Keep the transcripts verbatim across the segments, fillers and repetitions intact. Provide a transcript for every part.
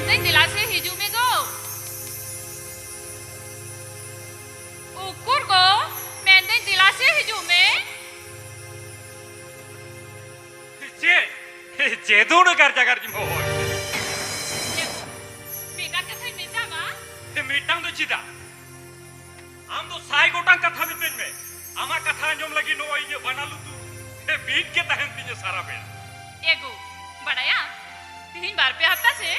ᱢᱮᱱᱫᱟᱹᱧ ᱫᱮᱞᱟ ᱥᱮ ᱦᱤᱡᱩᱜ ᱢᱮ ᱜᱚ᱾ ᱩᱠᱩᱨ ᱜᱚ, ᱢᱮᱱᱫᱟᱹᱧ ᱫᱮᱞᱟ ᱥᱮ ᱦᱤᱡᱩᱜ ᱢᱮ᱾ ᱪᱮᱫ? ᱪᱮᱫ ᱩᱱᱟᱹᱜ ᱜᱟᱨᱡᱟ ᱜᱟᱨᱡᱤᱢ ᱦᱚᱦᱚᱭ? ᱮ ᱜᱚ, ᱢᱤᱫᱴᱟᱝ ᱠᱟᱛᱷᱟᱧ ᱢᱮᱛᱟᱢᱟ᱾ ᱢᱤᱫᱴᱟᱝ ᱫᱚ ᱪᱮᱫᱟᱜ? ᱟᱢ ᱫᱚ ᱥᱟᱭ ᱜᱚᱴᱟᱝ ᱠᱟᱛᱷᱟ ᱢᱤᱛᱟᱹᱧ ᱢᱮ, ᱟᱢᱟᱜ ᱠᱟᱛᱷᱟ ᱟᱸᱡᱚᱢ ᱞᱟᱹᱜᱤᱫ ᱱᱚᱜᱼᱚᱭ ᱤᱧᱟᱹᱜ ᱵᱟᱱᱟ ᱞᱩᱛᱩᱨ ᱵᱤᱫ ᱜᱮ ᱛᱟᱦᱮᱱ ᱛᱤᱧᱟᱹ ᱥᱟᱨᱟ ᱵᱮᱲᱟ᱾ ᱮ ᱜᱚ, ᱵᱟᱲᱟᱭᱟᱢ, ᱛᱤᱦᱤᱧ ᱵᱟᱨ ᱯᱮ ᱦᱟᱯᱛᱟ ᱥᱮ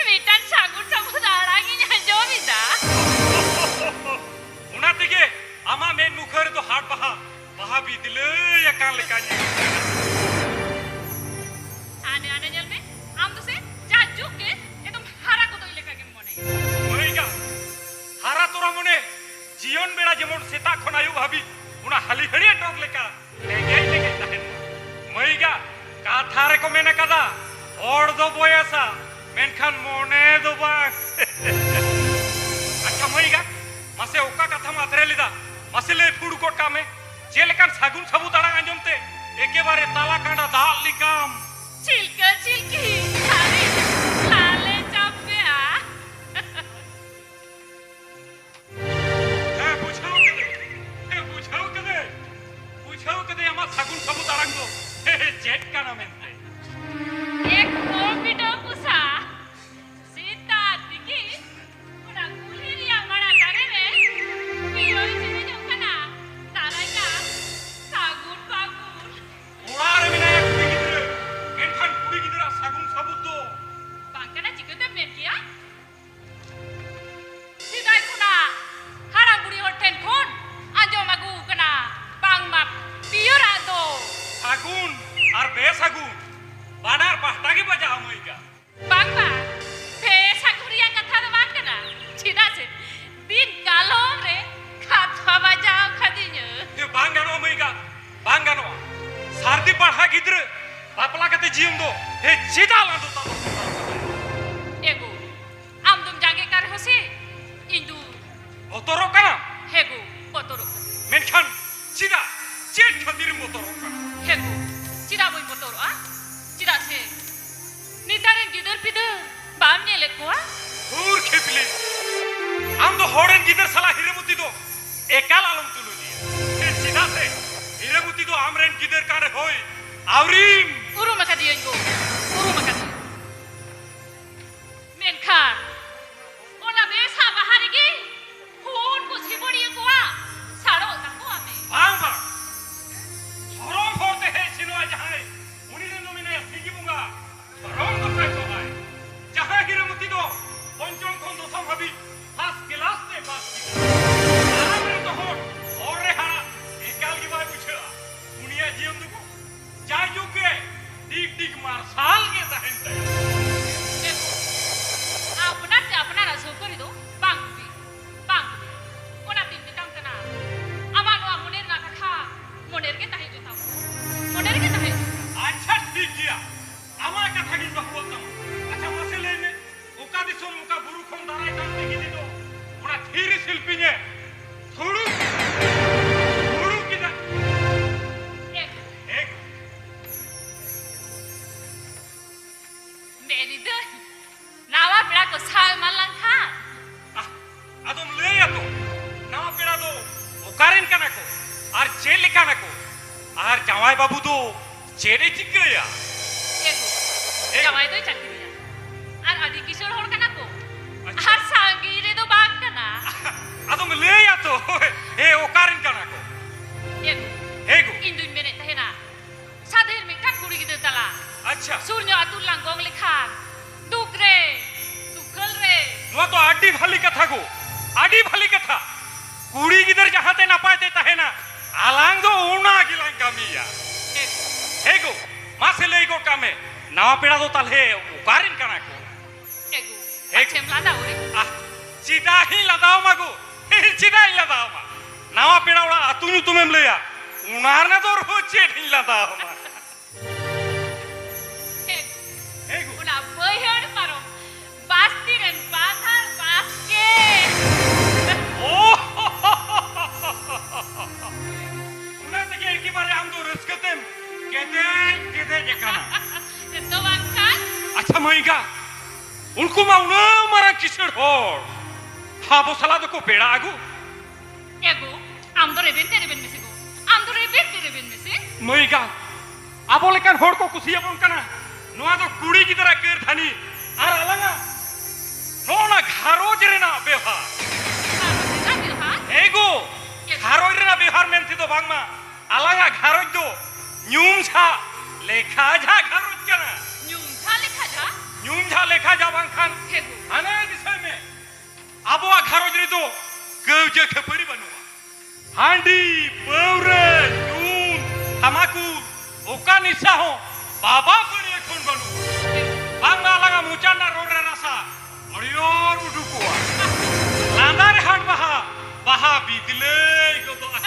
ᱢᱤᱫᱴᱟᱝ ᱥᱟᱹᱜᱩᱱ ᱥᱟᱹᱜᱩᱱ ᱟᱲᱟᱝ ᱤᱧ ᱟᱸᱡᱚᱢ ᱮᱫᱟ᱾ ᱚᱱᱟ ᱛᱮᱜᱮ ᱟᱢᱟᱜ ᱢᱮᱫ ᱢᱩᱠᱷᱟᱹ ᱨᱮᱫᱚ ᱦᱟᱴ ᱵᱟᱦᱟ, ᱵᱟᱦᱟ ᱵᱤᱫᱞᱟᱹᱭ ᱟᱠᱟᱱ ᱞᱮᱠᱟ ᱧᱮᱞᱚᱜ ᱠᱟᱱᱟ᱾ ᱦᱟᱱᱮ, ᱦᱟᱱᱮ ᱧᱮᱞ ᱢᱮ, ᱟᱢ ᱫᱚ ᱥᱮ ᱡᱟ ᱡᱩᱜᱽ ᱜᱮ ᱮᱠᱫᱚᱢ ᱦᱟᱨᱟ ᱜᱚᱫᱚᱜ ᱞᱮᱠᱟ ᱜᱮᱢ ᱢᱚᱱᱮᱭᱟ᱾ ᱢᱟᱹᱭ ᱜᱟ, ᱦᱟᱨᱟ ᱛᱚᱨᱟ ᱢᱚᱱᱮ ᱡᱤᱭᱚᱱ ᱵᱮᱲᱟ ᱡᱮᱢᱚᱱ ᱥᱮᱛᱟᱜ ᱠᱷᱚᱱ ᱟᱹᱭᱩᱵ ᱦᱟᱹᱵᱤᱡ ᱚᱱᱟ ᱦᱟᱹᱞᱤ ᱦᱟᱹᱲᱭᱟᱹ ᱴᱚᱠ ᱞᱮᱠᱟ ᱞᱮᱸᱜᱮᱡ ᱞᱮᱸᱜᱮᱡ ᱛᱟᱦᱮᱱ ᱢᱟ᱾ ᱢᱟᱹᱭ ᱜᱟ, ᱠᱟᱛᱷᱟ ᱨᱮᱠᱚ ᱢᱮᱱ ᱟᱠᱟᱫᱟ, ᱦᱚᱲ ᱫᱚ ᱵᱚᱭᱮᱥᱟ, ᱢᱮᱱᱠᱷᱟᱱ ᱢᱚᱱᱮ ᱫᱚ ᱵᱟᱝ᱾ ᱟᱪᱪᱷᱟ ᱢᱟᱹᱭ ᱜᱟ, ᱢᱟᱥᱮ ᱚᱠᱟ ᱠᱟᱛᱷᱟᱢ ᱟᱛᱨᱮ ᱞᱮᱫᱟ? ᱢᱟᱥᱮ ᱞᱟᱹᱭ ᱯᱷᱩᱲ ᱜᱚᱫ ᱠᱟᱜ ᱢᱮ᱾ ᱪᱮᱫ ᱞᱮᱠᱟᱱ ᱥᱟᱹᱜᱩᱱ ᱥᱟᱹᱵᱩᱛ ᱟᱲᱟᱝ ᱟᱸᱡᱚᱢ ᱛᱮ ᱮᱠᱮᱵᱟᱨᱮ ᱛᱟᱞᱟ ᱠᱟᱸᱰᱟ ᱫᱟᱜ ᱞᱮᱠᱟᱢ ᱪᱤᱞᱠᱟᱹ ᱪᱤᱞᱠᱤ ᱥᱟᱹᱨᱤ ᱞᱟᱞᱮ ᱪᱟᱯᱮᱜᱼᱟ᱾ ᱦᱮᱸ, ᱵᱩᱡᱷᱟᱹᱣ ᱠᱮᱫᱟᱹᱧ᱾ ᱦᱮᱸ, ᱵᱩᱡᱷᱟᱹᱣ ᱠᱮᱫᱟᱹᱧ᱾ ᱵᱩᱡᱷᱟᱹᱣ ᱠᱮᱫᱟᱹᱧ ᱟᱢᱟᱜ ᱥᱟᱹᱜᱩᱱ ᱥᱟᱹᱵᱩᱛ ᱟᱲᱟᱝ ᱫᱚ ᱪᱮᱫ ᱠᱟᱱᱟ ᱢᱮᱱᱛᱮ᱾ ᱮᱠ ᱫᱚᱢ ᱵᱤᱰᱟᱹᱣ ᱯᱚᱥᱟ᱾ ᱥᱮᱛᱟᱜ ᱛᱤᱠᱤᱱ ᱚᱱᱟ ᱠᱩᱞᱦᱤ ᱨᱮᱭᱟᱜ ᱢᱟᱲᱟ ᱫᱟᱨᱮ ᱨᱮ ᱯᱤᱭᱳᱭ ᱪᱮᱢᱮᱧᱚᱜ ᱠᱟᱱᱟ᱾ ᱫᱟᱨᱟᱭ ᱠᱟᱱ ᱥᱟᱹᱜᱩᱱ ᱯᱷᱟᱹᱜᱩᱱ᱾ ᱚᱲᱟᱜ ᱨᱮ ᱢᱮᱱᱟᱭᱟ ᱠᱩᱲᱤ ᱜᱤᱫᱽᱨᱟᱹ, ᱢᱮᱱᱠᱷᱟᱱ ᱠᱩᱲᱤ ᱜᱤᱫᱽᱨᱟᱹ ᱥᱟᱹᱜᱩᱱ ᱥᱟᱹᱵᱩᱛ ᱫᱚ ᱵᱟᱝ ᱠᱟᱱᱟ, ᱪᱤᱠᱟᱹᱛᱮᱢ ᱢᱮᱱ ᱠᱮᱭᱟ? ᱥᱮᱫᱟᱭ ᱠᱷᱚᱱᱟᱜ ᱦᱟᱲᱟᱢ ᱵᱩᱲᱦᱤ ᱦᱚᱲ ᱴᱷᱮᱱ ᱠᱷᱚᱱ ᱟᱸᱡᱚᱢ ᱟᱹᱜᱩ ᱟᱠᱟᱱᱟ, ᱵᱟᱝᱢᱟ ᱯᱤᱭᱳ ᱨᱟᱜ ᱫᱚ ᱥᱟᱹᱜᱩᱱ ᱟᱨ ᱵᱮᱥᱟᱹᱜᱩᱱ ᱵᱟᱱᱟᱨ ᱯᱟᱦᱴᱟ ᱜᱮ ᱵᱟᱡᱟᱜᱼᱟ ᱢᱟᱹᱭ ᱜᱟ᱾ ᱵᱟᱝ ᱵᱟᱝ, ᱵᱮᱥᱟᱹᱜᱩᱱ ᱨᱮᱭᱟᱜ ᱠᱟᱛᱷᱟ ᱫᱚ ᱵᱟᱝ ᱠᱟᱱᱟ, ᱪᱮᱫᱟᱜ ᱥᱮ ᱫᱤᱱ ᱠᱟᱞᱚᱢ ᱨᱮ ᱠᱟᱛᱷᱟ ᱵᱟᱡᱟᱣ ᱠᱟᱫᱤᱧᱟᱹ᱾ ᱮ, ᱵᱟᱝ ᱜᱟᱱᱚᱜᱼᱟ ᱢᱟᱹᱭ ᱜᱟ, ᱵᱟᱝ ᱜᱟᱱᱚᱜᱼᱟ᱾ ᱥᱟᱹᱨᱫᱤ ᱯᱟᱲᱦᱟ ᱜᱤᱫᱽᱨᱟᱹ ᱵᱟᱯᱞᱟ ᱠᱟᱛᱮ ᱡᱤᱭᱚᱱ ᱫᱚ, ᱮ, ᱪᱮᱫᱟᱜ ᱞᱟᱸᱫᱚ ᱛᱟᱵᱚᱱ? ᱮ ᱜᱳ, ᱟᱢ ᱫᱚᱢ ᱡᱟᱸᱜᱮ ᱠᱟᱱ ᱨᱮᱦᱚᱸ ᱥᱮ, ᱤᱧ ᱫᱚ ᱵᱚᱛᱚᱨᱚᱜ ᱠᱟᱱᱟ? ᱦᱮᱸ ᱜᱳ, ᱵᱚᱛᱚᱨᱚᱜ ᱠᱟᱱᱟ᱾ ᱢᱮᱱᱠᱷᱟᱱ ᱪᱮᱫᱟᱜ? ᱪᱮᱫ ᱠᱷᱟᱹᱛᱤᱨᱮᱢ ᱵᱚᱛᱚᱨᱚᱜ ᱠᱟᱱᱟ? ᱦᱮᱸ ᱜᱳ, ᱪᱮᱫᱟᱜ ᱵᱟᱹᱧ ᱵᱚᱛᱚᱨᱚᱜᱼᱟ? ᱪᱮᱫᱟᱜ ᱥᱮ ᱱᱮᱛᱟᱨ ᱨᱮᱱ ᱜᱤᱫᱟᱹᱨ ᱯᱤᱫᱟᱹᱨ ᱵᱟᱢ ᱧᱮᱞᱮᱫ ᱠᱚᱣᱟ? ᱦᱩᱨ ᱠᱷᱤᱯᱞᱤ, ᱟᱢ ᱫᱚ ᱦᱚᱲ ᱨᱮᱱ ᱜᱤᱫᱟᱹᱨ ᱥᱟᱞᱟᱜ ᱦᱤᱨᱟᱹᱢᱩᱛᱤ ᱫᱚ ᱮᱠᱟᱞ ᱟᱞᱚᱢ ᱛᱩᱞᱩᱡᱮᱭᱟ᱾ ᱦᱮᱸ, ᱪᱮᱫᱟᱜ ᱥᱮ ᱦᱤᱨᱟᱹᱢᱩᱛᱤ ᱫᱚ ᱟᱢ ᱨᱮᱱ ᱜᱤᱫᱟᱹᱨ ᱠᱟᱱ ᱨᱮᱦᱚᱸᱭ ᱟᱹᱣᱨᱤᱢ ᱩᱨᱩᱢ ᱟᱠᱟᱫᱮᱭᱟᱹᱧ ᱜᱳ, ᱩᱨᱩᱢ ᱟᱠᱟᱫᱮᱭᱟᱹᱧ᱾ ᱢᱮᱱᱠᱷᱟᱱ ᱚᱱᱟ ᱵᱮᱥᱟᱜ ᱵᱟᱦᱟ ᱨᱮᱜᱮ ᱦᱩᱱ ᱠᱚ ᱥᱤᱵᱚᱲᱤᱭᱟᱹ ᱠᱚᱣᱟ ᱥᱟᱲᱚᱜ ᱛᱟᱠᱚᱣᱟ ᱢᱮ᱾ ᱵᱟᱝ, ᱵᱟᱝ᱾ ᱫᱷᱚᱨᱚᱢ ᱦᱚᱨ ᱛᱮ ᱦᱮᱡ ᱥᱮᱱᱚᱜᱼᱟ ᱡᱟᱦᱟᱸᱭ, ᱩᱱᱤ ᱨᱮᱱ ᱫᱚ ᱢᱮᱱᱟᱭᱟ ᱥᱤᱸᱜᱤ ᱵᱚᱸᱜᱟ᱾ ᱫᱷᱚᱨᱚᱢ ᱫᱚ ᱥᱟᱭ ᱥᱚᱦᱟᱭ᱾ ᱡᱟᱦᱟᱸᱭ ᱦᱤᱨᱟᱹᱢᱚᱛᱤ ᱫᱚ ᱯᱚᱧᱪᱚᱢ ᱠᱷᱚᱱ ᱫᱚᱥᱚᱢ ᱦᱟᱹᱵᱤᱡ first class ᱛᱮ ᱯᱟᱥ ᱠᱮᱫᱟ᱾ ᱟᱨ ᱟᱢ ᱨᱮᱱ ᱫᱚ ᱦᱚᱲ, ᱦᱚᱨ ᱨᱮ ᱦᱟᱨᱟ ᱮᱠᱟᱞ ᱜᱮ ᱵᱟᱭ ᱵᱩᱡᱷᱟᱹᱜᱼᱟ᱾ ᱩᱱᱤᱭᱟᱜ ᱡᱤᱭᱚᱱ ᱫᱚ ᱡᱟᱭᱡᱩᱜᱽ ᱜᱮ ᱰᱤᱜᱽ ᱰᱤᱜᱽ ᱢᱟᱨᱥᱟᱞ ᱜᱮ ᱛᱟᱦᱮᱱ ᱛᱟᱭᱟ᱾ ᱫᱮᱠᱷᱚ, ᱟᱯᱱᱟᱨ ᱛᱮ ᱟᱯᱱᱟᱨᱟᱜ ᱥᱟᱹᱣᱠᱟᱹᱨᱤ ᱫᱚ ᱵᱟᱝ ᱵᱩᱜᱤ, ᱵᱟᱝ ᱵᱩᱜᱤ᱾ ᱚᱱᱟᱛᱤᱧ ᱢᱮᱛᱟᱢ ᱠᱟᱱᱟ, ᱟᱢᱟᱜ ᱱᱚᱣᱟ ᱢᱚᱱᱮ ᱨᱮᱱᱟᱜ ᱠᱟᱛᱷᱟ ᱢᱚᱱᱮ ᱨᱮᱜᱮ ᱛᱟᱦᱮᱸ ᱦᱚᱪᱚ ᱛᱟᱢ, ᱢᱚᱱᱮ ᱨᱮᱜᱮ ᱛᱟᱦᱮᱸ ᱦᱚᱪᱚ ᱛᱟᱢ᱾ ᱟᱪᱪᱷᱟ, ᱴᱷᱤᱠ ᱜᱮᱭᱟ, ᱟᱢᱟᱜ ᱠᱟᱛᱷᱟ ᱜᱤᱧ ᱫᱚᱦᱚ ᱠᱟᱜ ᱛᱟᱢᱟ᱾ ᱟᱪᱪᱷᱟ, ᱢᱟᱥᱮ ᱞᱟᱹᱭ ᱢᱮ, ᱚᱠᱟ ᱫᱤᱥᱚᱢ, ᱚᱠᱟ ᱵᱩᱨᱩ ᱠᱷᱚᱱ ᱫᱟᱨᱟᱭ ᱠᱟᱱ ᱛᱮ ᱜᱤᱫᱤ ᱫᱚ ᱚᱱᱟ ᱛᱷᱤᱨ ᱥᱤᱞᱯᱤᱧ ᱮ ᱛᱷᱩᱲᱩᱠ, ᱛᱷᱩᱲᱩᱠ ᱠᱮᱫᱟ? ᱮ ᱜᱳ᱾ ᱮ ᱜᱳ᱾ ᱢᱮᱱᱤᱫᱟᱹᱧ, ᱱᱟᱣᱟ ᱯᱮᱲᱟ ᱠᱚ ᱥᱟᱶ ᱮᱢᱟᱱ ᱞᱮᱱᱠᱷᱟᱱ? ᱟᱦ, ᱟᱫᱚᱢ ᱞᱟᱹᱭᱟ ᱛᱚ, ᱱᱟᱣᱟ ᱯᱮᱲᱟ ᱫᱚ ᱚᱠᱟᱨᱮᱱ ᱠᱟᱱᱟ ᱠᱚ ᱟᱨ ᱪᱮᱫ ᱞᱮᱠᱟᱱᱟ ᱠᱚ, ᱟᱨ ᱡᱟᱶᱟᱭ ᱵᱟᱹᱵᱩ ᱫᱚ ᱪᱮᱫ ᱮ ᱪᱤᱠᱟᱹᱭᱟ? ᱮ ᱜᱳ, ᱮ ᱜᱳ᱾ ᱡᱟᱶᱟᱭ ᱫᱚᱭ ᱪᱟᱹᱠᱨᱤᱭᱟ ᱟᱨ ᱟᱹᱰᱤ ᱠᱤᱥᱟᱹᱬ ᱦᱚᱲ ᱠᱟᱱᱟ ᱠᱚ᱾ ᱟᱪᱪᱷᱟ᱾ ᱟᱨ ᱥᱟᱸᱜᱮ ᱨᱮᱫᱚ ᱵᱟᱝ ᱠᱟᱱᱟ᱾ ᱟᱫᱚᱢ ᱞᱟᱹᱭᱟ ᱛᱚ, ᱮ, ᱚᱠᱟᱨᱮᱱ ᱠᱟᱱᱟ ᱠᱚ? ᱮ ᱜᱳ, ᱮ ᱜᱳ᱾ ᱤᱧ ᱫᱩᱧ ᱢᱮᱱᱮᱫ ᱛᱟᱦᱮᱱᱟ, ᱥᱟᱫᱷᱮᱨ ᱢᱤᱫᱴᱟᱝ ᱠᱩᱲᱤ ᱜᱤᱫᱽᱨᱟᱹ ᱛᱟᱞᱟ᱾ ᱟᱪᱪᱷᱟ᱾ ᱥᱩᱨ ᱧᱚᱜ ᱟᱹᱛᱩ ᱨᱮᱞᱟᱝ ᱜᱚᱝ ᱞᱮᱠᱷᱟᱱ ᱫᱩᱠ ᱨᱮ, ᱫᱩᱠᱷᱟᱹᱞ ᱨᱮ᱾ ᱱᱚᱣᱟ ᱫᱚ ᱟᱹᱰᱤ ᱵᱷᱟᱞᱤ ᱠᱟᱛᱷᱟ ᱜᱳ, ᱟᱹᱰᱤ ᱵᱷᱟᱞᱤ ᱠᱟᱛᱷᱟ᱾ ᱠᱩᱲᱤ ᱜᱤᱫᱟᱹᱨ ᱡᱟᱦᱟᱸᱛᱮ ᱱᱟᱯᱟᱭ ᱛᱮ ᱛᱟᱦᱮᱱᱟ, ᱟᱞᱟᱝ ᱫᱚ ᱚᱱᱟ ᱜᱮᱞᱟᱝ ᱠᱟᱹᱢᱤᱭᱟ᱾ ᱮ ᱜᱳ᱾ ᱦᱮ ᱜᱳ, ᱢᱟᱥᱮ ᱞᱟᱹᱭ ᱜᱚᱫ ᱠᱟᱜ ᱢᱮ, ᱱᱟᱣᱟ ᱯᱮᱲᱟ ᱫᱚ ᱛᱟᱞᱦᱮ ᱚᱠᱟᱨᱮᱱ ᱠᱟᱱᱟ ᱠᱚ? ᱮ ᱜᱳ, ᱮ ᱜᱳ᱾ ᱟᱪᱪᱷᱟᱢ ᱞᱟᱸᱫᱟ ᱳᱭ? ᱟᱦ, ᱪᱮᱫᱟᱜ ᱤᱧ ᱞᱟᱸᱫᱟᱣᱟᱢᱟ ᱜᱳ? ᱪᱮᱫᱟᱜ ᱤᱧ ᱞᱟᱸᱫᱟᱣᱟᱢᱟ? ᱱᱟᱣᱟ ᱯᱮᱲᱟ ᱚᱲᱟᱜ ᱟᱹᱛᱩ ᱧᱩᱛᱩᱢᱮᱢ ᱞᱟᱹᱭᱟ, ᱚᱱᱟ ᱨᱮᱱᱟᱜ ᱫᱚ ᱟᱨᱦᱚᱸ ᱪᱮᱫ ᱤᱧ ᱞᱟᱸᱫᱟᱣᱟᱢᱟ? ᱮ ᱜᱳ, ᱮ ᱜᱳ᱾ ᱚᱱᱟ ᱵᱟᱹᱭᱦᱟᱹᱲ ᱯᱟᱨᱚᱢ ᱵᱟᱥᱛᱤ ᱨᱮᱱ ᱵᱟᱫᱷᱟᱨ ᱵᱟᱥᱠᱮ᱾ ᱳ! ᱚᱱᱟ ᱛᱮᱜᱮ ᱮᱠᱮᱵᱟᱨᱮ ᱟᱢ ᱫᱚ ᱨᱟᱹᱥᱠᱟᱹ ᱛᱮᱢ ᱠᱮᱴᱮᱡ ᱠᱮᱴᱮᱡ ᱟᱠᱟᱱᱟ᱾ ᱫᱚ ᱵᱟᱝᱠᱷᱟᱱ? ᱟᱪᱪᱷᱟ ᱢᱟᱹᱭ ᱜᱟ, ᱩᱱᱠᱩ ᱢᱟ ᱩᱱᱟᱹᱜ ᱢᱟᱨᱟᱝ ᱠᱤᱥᱟᱹᱬ ᱦᱚᱲ, ᱟᱵᱚ ᱥᱟᱞᱟᱜ ᱫᱚᱠᱚ ᱯᱮᱲᱟ ᱟᱹᱜᱩ᱾ ᱮ ᱜᱳ, ᱟᱢ ᱫᱚ ᱨᱮᱵᱮᱱ ᱛᱮ ᱨᱮᱵᱮᱱ ᱢᱮᱥᱮ ᱜᱳ, ᱟᱢ ᱫᱚ ᱨᱮᱵᱮᱱ ᱛᱮ ᱨᱮᱵᱮᱱ ᱢᱮᱥᱮ᱾ ᱢᱟᱹᱭ ᱜᱟ, ᱟᱵᱚ ᱞᱮᱠᱟᱱ ᱦᱚᱲ ᱠᱚ ᱠᱩᱥᱤᱭᱟᱵᱚᱱ ᱠᱟᱱᱟ᱾ ᱱᱚᱣᱟ ᱫᱚ ᱠᱩᱲᱤ ᱜᱤᱫᱽᱨᱟᱹ ᱠᱟᱹᱨᱫᱷᱟᱹᱱᱤ ᱟᱨ ᱟᱞᱟᱝᱟᱜ ᱱᱚᱜᱼᱚ ᱱᱟ ᱜᱷᱟᱨᱚᱸᱡᱽ ᱨᱮᱱᱟᱜ ᱵᱮᱣᱦᱟᱨ᱾ ᱜᱷᱟᱨᱚᱸᱡᱽ ᱨᱮᱱᱟᱜ ᱵᱮᱣᱦᱟᱨ? ᱮ ᱜᱳ, ᱮ ᱜᱳ᱾ ᱜᱷᱟᱨᱚᱸᱡᱽ ᱨᱮᱱᱟᱜ ᱵᱮᱣᱦᱟᱨ ᱢᱮᱱᱛᱮ ᱫᱚ ᱵᱟᱝᱢᱟ ᱟᱞᱟᱝᱟᱜ ᱜᱷᱟᱨᱚᱸᱡᱽ ᱫᱚ ᱧᱩᱢ ᱡᱷᱟᱜ ᱞᱮᱠᱷᱟ ᱡᱷᱟᱜ ᱜᱷᱟᱨᱚᱸᱡᱽ ᱠᱟᱱᱟ᱾ ᱧᱩᱢ ᱡᱷᱟᱜ ᱞᱮᱠᱷᱟ ᱡᱷᱟᱜ? ᱧᱩᱢ ᱡᱷᱟᱜ ᱞᱮᱠᱷᱟ ᱡᱷᱟᱜ ᱵᱟᱝᱠᱷᱟᱱ ᱮ ᱜᱳ᱾ ᱦᱟᱱᱮ ᱫᱤᱥᱟᱹᱭ ᱢᱮ, ᱟᱵᱚᱣᱟᱜ ᱜᱷᱟᱨᱚᱸᱡᱽ ᱨᱮᱫᱚ ᱠᱟᱹᱣᱡᱟᱹ ᱠᱷᱟᱹᱯᱟᱹᱨᱤ ᱵᱟᱹᱱᱩᱜᱼᱟ᱾ ᱦᱟᱺᱰᱤ, ᱯᱟᱹᱣᱨᱟᱹ, ᱧᱩ, ᱛᱷᱟᱢᱟᱠᱩᱨ, ᱚᱠᱟ ᱱᱤᱥᱟ ᱦᱚᱸ ᱵᱟᱵᱟ ᱵᱟᱹᱲᱤᱭᱟᱹ ᱠᱷᱚᱱ ᱵᱟᱹᱱᱩᱜᱼᱟ᱾ ᱵᱟᱝᱢᱟ ᱟᱞᱟᱝᱟᱜ ᱢᱚᱪᱟ ᱨᱮᱱᱟᱜ ᱨᱚᱲ ᱨᱮ ᱨᱟᱥᱟ ᱦᱟᱹᱨᱭᱟᱹᱲ ᱩᱰᱩᱠᱚᱜᱼᱟ᱾ ᱞᱟᱸᱫᱟ ᱨᱮ ᱦᱟᱴ ᱵᱟᱦᱟ, ᱵᱟᱦᱟ ᱵᱤᱫᱞᱟᱹᱭ ᱜᱚᱫᱚᱜᱼᱟ᱾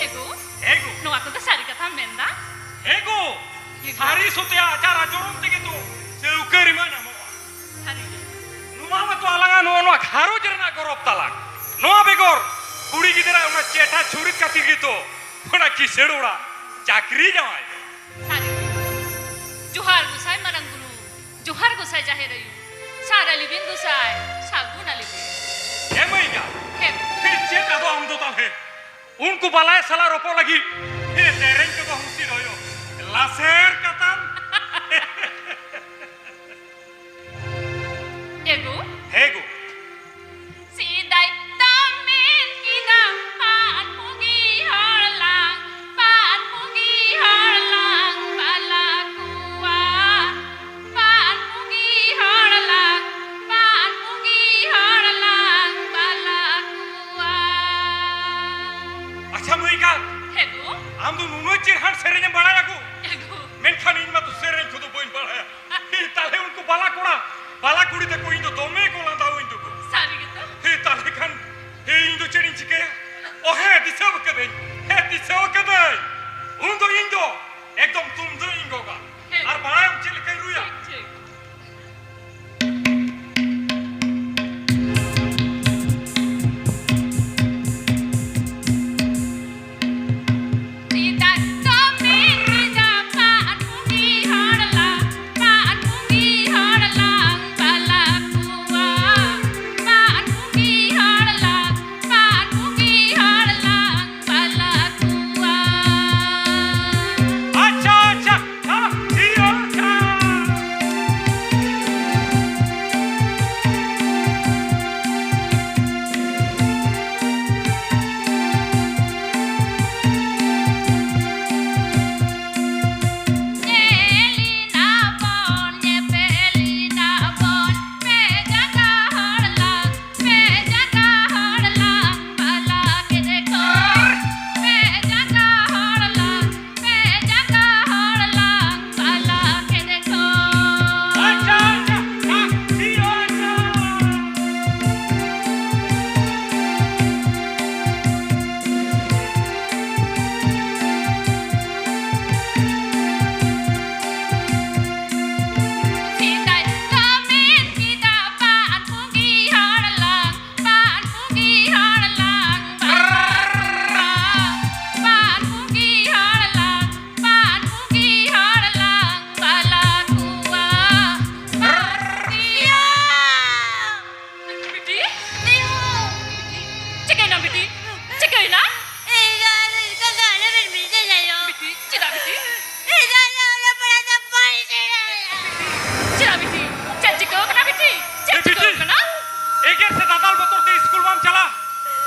ᱮ ᱜᱳ, ᱮ ᱜᱳ᱾ ᱱᱚᱣᱟ ᱠᱚᱫᱚ ᱥᱟᱹᱨᱤ ᱠᱟᱛᱷᱟᱢ ᱢᱮᱱᱫᱟ? ᱮ ᱜᱳ, ᱮ ᱜᱳ᱾ ᱥᱟᱹᱨᱤ ᱥᱚᱛᱮ ᱟᱪᱟᱨ ᱟᱪᱚᱨᱚᱱ ᱛᱮᱜᱮ ᱛᱚ ᱥᱟᱹᱣᱠᱟᱹ ᱨᱮᱢᱟ ᱧᱟᱢᱚᱜᱼᱟ᱾ ᱥᱟᱹᱨᱤ ᱜᱮ᱾ ᱱᱚᱣᱟ ᱢᱟᱛᱚ ᱟᱞᱟᱝᱟᱜ ᱱᱚᱣᱟ, ᱱᱚᱣᱟ ᱜᱷᱟᱨᱚᱸᱡᱽ ᱨᱮᱱᱟᱜ ᱜᱚᱨᱚᱵᱽ ᱛᱟᱞᱟᱝ᱾ ᱱᱚᱣᱟ ᱵᱮᱜᱚᱨ ᱠᱩᱲᱤ ᱜᱤᱫᱽᱨᱟᱹ ᱚᱱᱟ ᱪᱮᱴᱷᱟ ᱪᱷᱩᱨᱤᱛ ᱠᱷᱟᱹᱛᱤᱨ ᱜᱮᱛᱚ ᱚᱱᱟ ᱠᱤᱥᱟᱹᱬ ᱚᱲᱟᱜ ᱪᱟᱹᱠᱨᱤ ᱡᱟᱶᱟᱭ ᱫᱚ᱾ ᱥᱟᱹᱨᱤ ᱜᱮ᱾ ᱡᱚᱦᱟᱨ ᱜᱚᱸᱥᱟᱭ ᱢᱟᱨᱟᱝ ᱵᱩᱨᱩ, ᱡᱚᱦᱟᱨ ᱜᱚᱸᱥᱟᱭ ᱡᱟᱦᱮᱨ ᱟᱭᱳ, ᱥᱟᱨ ᱟᱞᱤᱵᱤᱱ ᱜᱚᱸᱥᱟᱭ, ᱥᱟᱹᱜᱩᱱ ᱟᱞᱤᱵᱤᱱ᱾ ᱮ ᱢᱟᱹᱭ ᱜᱟ, ᱦᱮᱸ᱾ ᱦᱮᱸ, ᱪᱮᱫ ᱟᱫᱚ ᱟᱢ ᱫᱚ ᱛᱟᱞᱦᱮ? ᱩᱱᱠᱩ ᱵᱟᱞᱟᱭ ᱥᱟᱞᱟᱜ ᱨᱚᱯᱚᱲ ᱞᱟᱹᱜᱤᱫ, ᱦᱮᱸ, ᱫᱮᱨᱮᱧ ᱠᱚᱫᱚ ᱦᱩᱥᱤ ᱨᱚᱭᱚ, ᱞᱟᱥᱮᱨ ᱠᱟᱛᱟᱢ᱾ ᱮ ᱜᱳ᱾ ᱦᱮᱸ ᱜᱳ᱾ ᱥᱮᱫᱟᱭ ᱫᱚ ᱢᱮᱱ ᱠᱮᱫᱟ, ᱯᱟᱱ ᱯᱩᱸᱜᱤ ᱦᱚᱲ ᱞᱟᱝ, ᱯᱟᱱ ᱯᱩᱸᱜᱤ ᱦᱚᱲ ᱞᱟᱝ ᱵᱟᱞᱟ ᱠᱚᱣᱟ᱾ ᱯᱟᱱ ᱯᱩᱸᱜᱤ ᱦᱚᱲ ᱞᱟᱝ, ᱯᱟᱱ ᱯᱩᱸᱜᱤ ᱦᱚᱲ ᱞᱟᱝ ᱵᱟᱞᱟ ᱠᱚᱣᱟ᱾ ᱟᱪᱪᱷᱟ ᱢᱟᱹᱭ ᱜᱟ, ᱦᱮᱸ ᱜᱳ᱾ ᱟᱢ ᱫᱚ ᱱᱩᱱᱟᱹᱜ ᱪᱮᱦᱨᱟᱱ ᱥᱮᱨᱮᱧ ᱮᱢ ᱵᱟᱲᱟᱭᱟ ᱜᱳ? ᱦᱮᱸ ᱜᱳ᱾ ᱢᱮᱱᱠᱷᱟᱱ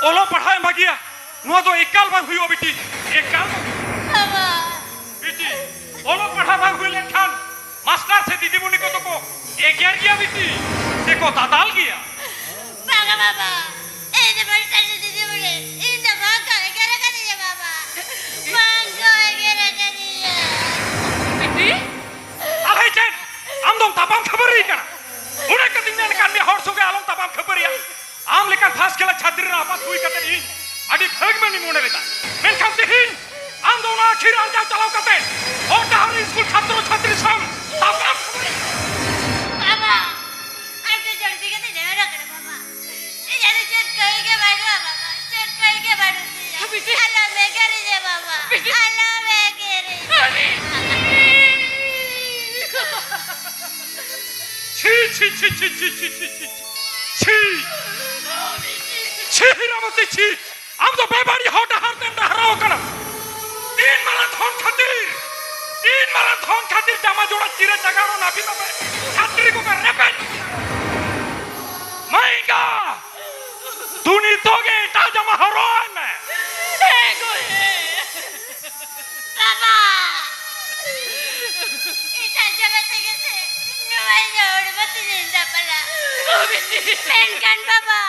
ᱚᱞᱚᱜ ᱯᱟᱲᱦᱟᱣ ᱮᱢ ᱵᱟᱹᱜᱤᱭᱟ, ᱱᱚᱣᱟ ᱫᱚ ᱮᱠᱟᱞ ᱵᱟᱝ ᱦᱩᱭᱩᱜᱼᱟ ᱵᱤᱴᱤ, ᱮᱠᱟᱞ ᱵᱟᱝ᱾ ᱵᱟᱵᱟ᱾ ᱵᱤᱴᱤ, ᱚᱞᱚᱜ ᱯᱟᱲᱦᱟᱣ ᱵᱟᱝ ᱦᱩᱭ ᱞᱮᱱᱠᱷᱟᱱ ᱢᱟᱥᱴᱟᱨ ᱥᱮ ᱫᱤᱫᱤᱢᱩᱱᱤ ᱠᱚᱫᱚ ᱠᱚ ᱮᱜᱮᱨ ᱜᱮᱭᱟ ᱵᱤᱴᱤ, ᱥᱮᱠᱚ ᱫᱟᱫᱟᱞ ᱜᱮᱭᱟ᱾ ᱵᱟᱝᱟ ᱵᱟᱵᱟ, ᱤᱧ ᱫᱚ ᱢᱟᱥᱴᱟᱨ ᱥᱮ ᱫᱤᱫᱤᱢᱩᱱᱤ, ᱤᱧ ᱫᱚ ᱵᱟᱝ ᱠᱚ ᱮᱜᱮᱨ ᱟᱠᱟᱫᱤᱧᱟ ᱵᱟᱵᱟ, ᱵᱟᱝ ᱠᱚ ᱮᱜᱮᱨ ᱟᱠᱟᱫᱤᱧᱟ᱾ ᱵᱤᱴᱤ? ᱟᱞᱮ ᱪᱮᱫ? ᱟᱢ ᱫᱚᱢ ᱛᱟᱯᱟᱢ ᱠᱷᱟᱹᱯᱟᱹᱨᱤ ᱠᱟᱱᱟ? ᱚᱱᱟ ᱠᱟᱛᱮᱧ ᱢᱮᱱ ᱠᱟᱱ ᱢᱮᱭᱟ, ᱦᱚᱲ ᱥᱚᱸᱜᱮ ᱟᱞᱚᱢ ᱛᱟᱯᱟᱢ ᱠᱷᱟᱹᱯᱟᱹᱨᱤᱭᱟ᱾ ᱟᱢ ᱞᱮᱠᱟᱱ first class ᱪᱷᱟᱹᱛᱨᱤ ᱨᱮᱱᱟᱜ ᱟᱯᱟᱛ ᱦᱩᱭ ᱠᱟᱛᱮ ᱤᱧ ᱟᱹᱰᱤ ᱵᱷᱟᱹᱜᱽ ᱢᱟᱹᱱᱤᱧ ᱢᱚᱱᱮ ᱞᱮᱫᱟ, ᱢᱮᱱᱠᱷᱟᱱ ᱛᱮᱦᱮᱧ ᱟᱢ ᱫᱚ ᱚᱱᱟ ᱟᱹᱠᱷᱤᱨ ᱟᱨᱡᱟᱣ ᱪᱟᱞᱟᱣ ᱠᱟᱛᱮ ᱦᱚᱨ ᱰᱟᱦᱟᱨ ᱨᱮ ᱥᱠᱩᱞ ᱪᱷᱟᱛᱨᱚ ᱪᱷᱟᱛᱨᱤ ᱥᱟᱶ ᱛᱟᱯᱟᱢ ᱠᱷᱟᱹᱯᱟᱹᱨᱤ᱾ ᱵᱟᱵᱟ, ᱟᱢ ᱫᱚ ᱡᱚᱞᱫᱤ ᱠᱟᱛᱮ ᱱᱮᱦᱚᱨ ᱟᱠᱟᱱᱟ ᱵᱟᱵᱟ᱾ ᱤᱧᱟᱹᱜ ᱫᱚ ᱪᱮᱫ ᱠᱟᱹᱢᱤ ᱜᱮ ᱵᱟᱹᱱᱩᱜᱼᱟ ᱵᱟᱵᱟ, ᱪᱮᱫ ᱠᱟᱹᱢᱤ ᱜᱮ ᱵᱟᱹᱱᱩᱜ ᱛᱤᱧᱟ᱾ ᱵᱤᱴᱤ᱾ ᱟᱞᱚᱢ ᱮᱜᱮᱨᱤᱧᱟ ᱵᱟᱵᱟ, ᱵᱤᱴᱤ᱾ ᱟᱞᱚᱢ ᱮᱜᱮᱨᱤᱧᱟ᱾ ᱪᱷᱤ, ᱪᱷᱤ, ᱪᱷᱤ, ᱪᱷᱤ, ᱪᱷᱤ, ᱪᱷᱤ, ᱪᱷᱤ, ᱪᱷᱤ, ᱪᱷᱤ᱾ ᱪᱷᱤ, ᱦᱤᱨᱟᱢᱚᱛᱤ, ᱪᱷᱤ᱾ ᱟᱢ ᱫᱚ ᱵᱮᱵᱟᱹᱲᱤᱡ ᱦᱚᱨ ᱰᱟᱦᱟᱨ ᱛᱮᱢ ᱰᱟᱦᱨᱟᱣ ᱟᱠᱟᱱᱟ᱾ ᱛᱤᱱ ᱢᱟᱨᱟᱝ ᱫᱷᱚᱱ ᱠᱷᱟᱹᱛᱤᱨ, ᱛᱤᱱ ᱢᱟᱨᱟᱝ ᱫᱷᱚᱱ ᱠᱷᱟᱹᱛᱤᱨ ᱡᱟᱢᱟ ᱡᱚᱲᱟ ᱪᱤᱨᱟᱹ ᱡᱟᱜᱟᱲ ᱱᱟᱹᱯᱤᱛ ᱟᱯᱮ ᱪᱷᱟᱹᱛᱨᱤ ᱠᱚᱯᱮ ᱨᱮᱯᱮᱡ᱾ ᱢᱟᱹᱭ ᱮᱸᱜᱟ, ᱫᱩ ᱱᱤᱛᱚᱜ ᱜᱮ ᱮᱴᱟᱜ ᱡᱟᱢᱟ ᱦᱚᱨᱚᱜ ᱟᱭ ᱢᱮ᱾ ᱦᱮᱸ ᱜᱚ, ᱦᱮᱸ᱾ ᱵᱟᱵᱟ! ᱮᱴᱟᱜ ᱡᱟᱭᱜᱟ ᱛᱮᱜᱮ ᱥᱮ ᱱᱚᱣᱟ ᱤᱧᱟᱹᱜ ᱦᱚᱲᱢᱚ ᱛᱤᱧ ᱫᱟᱯᱟᱞᱟ᱾ ᱢᱮᱱᱠᱷᱟᱱ ᱵᱟᱵᱟ,